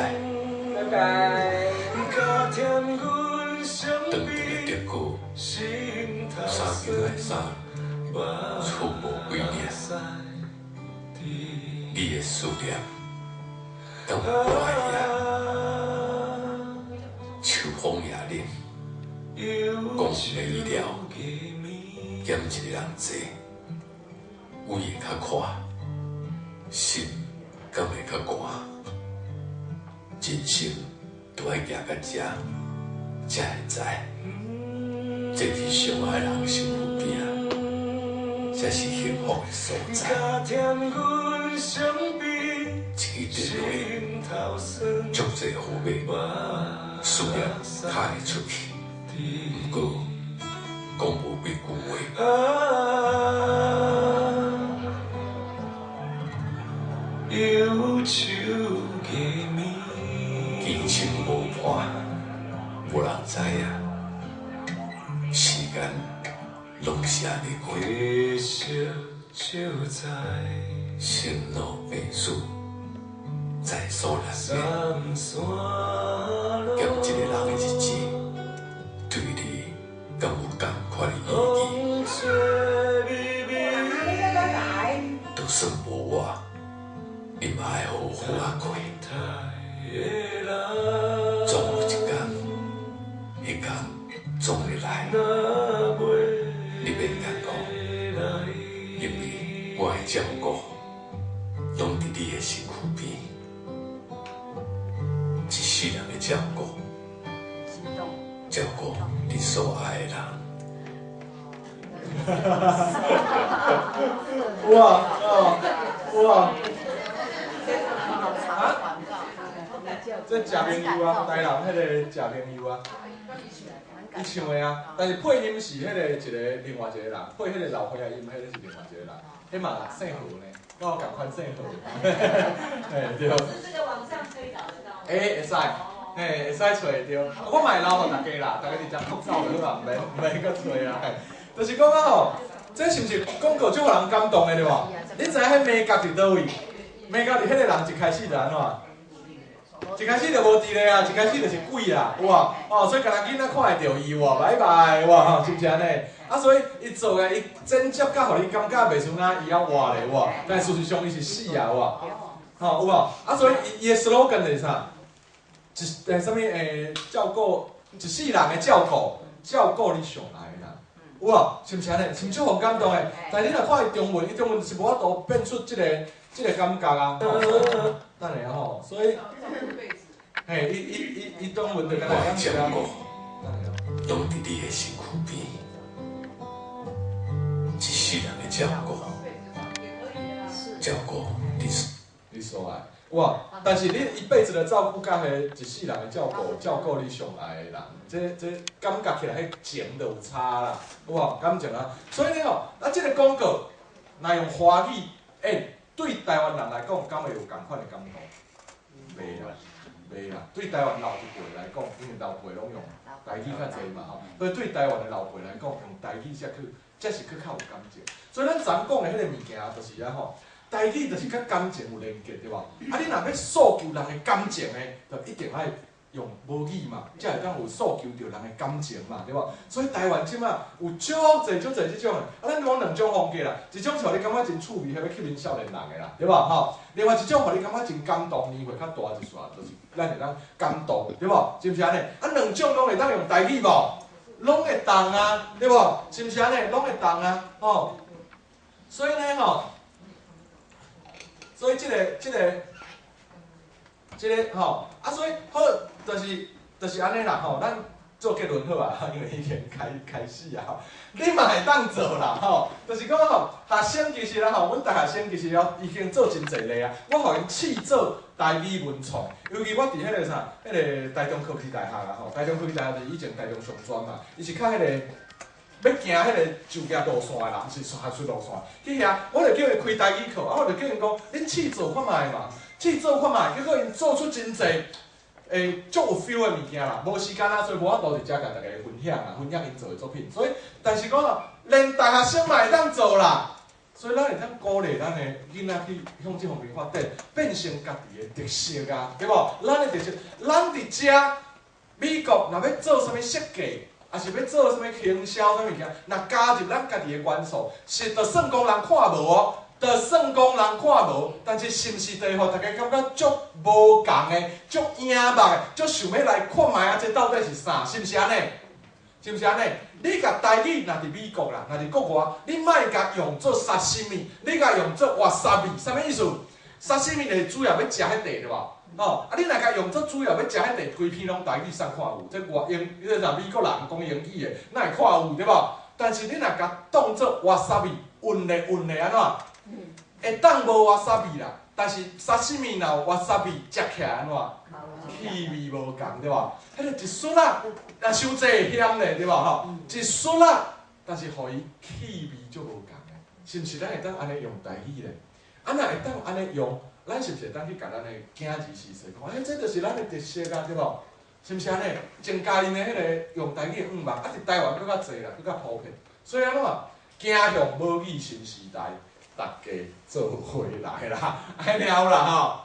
拜拜。長長的竹篙，三更的衫，厝無幾領，你的思念，敢有掛遐？秋風也冷，講袂了，減一个人坐，位會較闊，心敢會較寒？人生都愛行到這，才會知，這佇相愛人身軀邊，才是幸福的所在。一支電話，足濟號碼，思念敲會出去，毋過講無幾句話。堅心無伴，無人知影，時間攏是按呢過。生老病死，在所難免。減一個人的日子，對你敢有仝款的意義？就算無我，你嘛愛好好仔過。總有一天，彼天總會來。你免艱苦，因為我的照顧攏佇你的身軀邊，一世人的照顧，照顧你所愛的人。哇哦哇！啊？這食朋友啊，台南彼個食朋友啊，伊唱的啊，但是配音是彼個一個另外一個人，配彼個老歲仔音，彼個是另外一個人，彼嘛姓何呢？跟我仝款姓何。嘿對。是這個網上可以找得到。欸，會使，嘿，會使揣會著。我嘛會留予大家啦，大家直接覆走就好啦，毋免毋免閣揣啦。就是講啊吼，這是毋是廣告足予人感動的對無？你知影彼美角佇佗位？美角佇彼個人一開始就按怎？一開始就無佇咧啊，一開始就是鬼啊，有無？哦，所以干焦囡仔看會著伊哇，拜拜哇，吼，是毋是按呢？啊，所以伊做的伊剪接甲予你感覺袂像若伊猶活咧，有無？但事實上伊是死啊，有無？吼，有無？啊，所以伊伊的 slogan 就是啥？一啥物照顧一世人的照顧，照顧你上愛的人。有無？是毋是按呢？是毋是足予感動的？但你若看伊中文，伊中文就是無法度變出這個感覺啊！等下吼，所以，嘿，伊中文就敢若我的咁照顧啊。攏佇你的身軀邊，一世人的照顧，照顧你。你所愛，哇！但是你一輩子的照顧，佮彼一世人的照顧，照顧你上愛的人，這感覺起來，彼情就有差啦，有無？感情啊，所以呢吼，啊，這個廣告，若用華語，對台灣人來講，敢會有仝款的感動？袂啦，袂啦。對台灣老一輩來講，因為老輩攏用台語較濟嘛吼，所以對台灣的老輩來講，用台語才去，才是閣較有感情。所以咱昨講的彼個物件就是啊吼。台語就是佮感情有連結，對無？啊，你若欲訴求人的感情的，就一定愛用母語嘛，才會當有訴求著人的感情嘛，對無？所以台灣這馬有足濟足濟這種的，啊，咱講兩種風格啦，一種是予你感覺真趣味，彼欲吸引少年人的啦，對無？吼，另外一種予你感覺真感動，年歲較大一撮，就是咱會當感動，對無？是毋是按呢？啊，兩種攏會當用台語無？攏會當啊，對無？是毋是按呢？攏會當啊，吼。所以呢，吼。所以這個吼，啊，所以好，就是按呢啦吼，咱做結論好啊，因為已經開始啊，你嘛會當做啦吼，就是講吼，學生其實啦吼，阮大學生其實哦已經做真濟例啊，我予𪜶試做台語文創，尤其我佇彼個啥，彼個台中科技大學啊吼，台中科技大學就是以前台中商專嘛，伊是較彼個。欲行彼個就業路線的人，毋是學術路線。去遐，我就叫伊開台語課，啊，我就叫𪜶講，恁試做看覓嘛，試做看覓，結果𪜶做出真濟，足有 feel 的物件啦。無時間啊，所以無法度佇遮共大家分享啊，分享𪜶做的作品。所以，但是講啊，連大學生嘛會當做啦。所以咱會當鼓勵咱的囡仔去向這方面發展，變成家己的特色啊，對無？咱的特色，咱佇遮美國若欲做啥物設計，抑是欲做啥物行銷啥物件，若加入咱家己的元素，是就算講人看無哦，就算講人看無，但是是毋是就會予大家感覺足無仝的、足穎目的、足想欲來看覓啊？這到底是啥？是毋是按呢？是毋是按呢？你共台語若佇美國啦，若佇國外，你莫共用做沙西米，你共用做わさび，啥物意思？沙西米就是主要欲食彼塊對無？哦，啊！你若共用做主要欲食彼塊，規篇攏台語啥看有？這外英，彼個啥美國人講英語的，哪會看有對無？但是你若共當做わさび，勻咧勻咧按怎？會當無わさび啦，但是沙西米若有わさび，食起來按怎？氣味無仝對無？彼個一撮仔，若傷濟會鹹咧對無？吼，一撮仔，但是予伊氣味足無仝的，是毋是？咱會當按呢用台語咧？啊，若會當按呢用？咱是毋是會當去共咱的囝兒時說講，欸，這就是咱的特色啊，對無？是毋是按呢？增加𪜶的彼個用台語的願望，啊，佇台灣閣較濟啦，閣較普遍。所以按怎？走向母語新時代，大家做伙來啦，按呢了啦吼。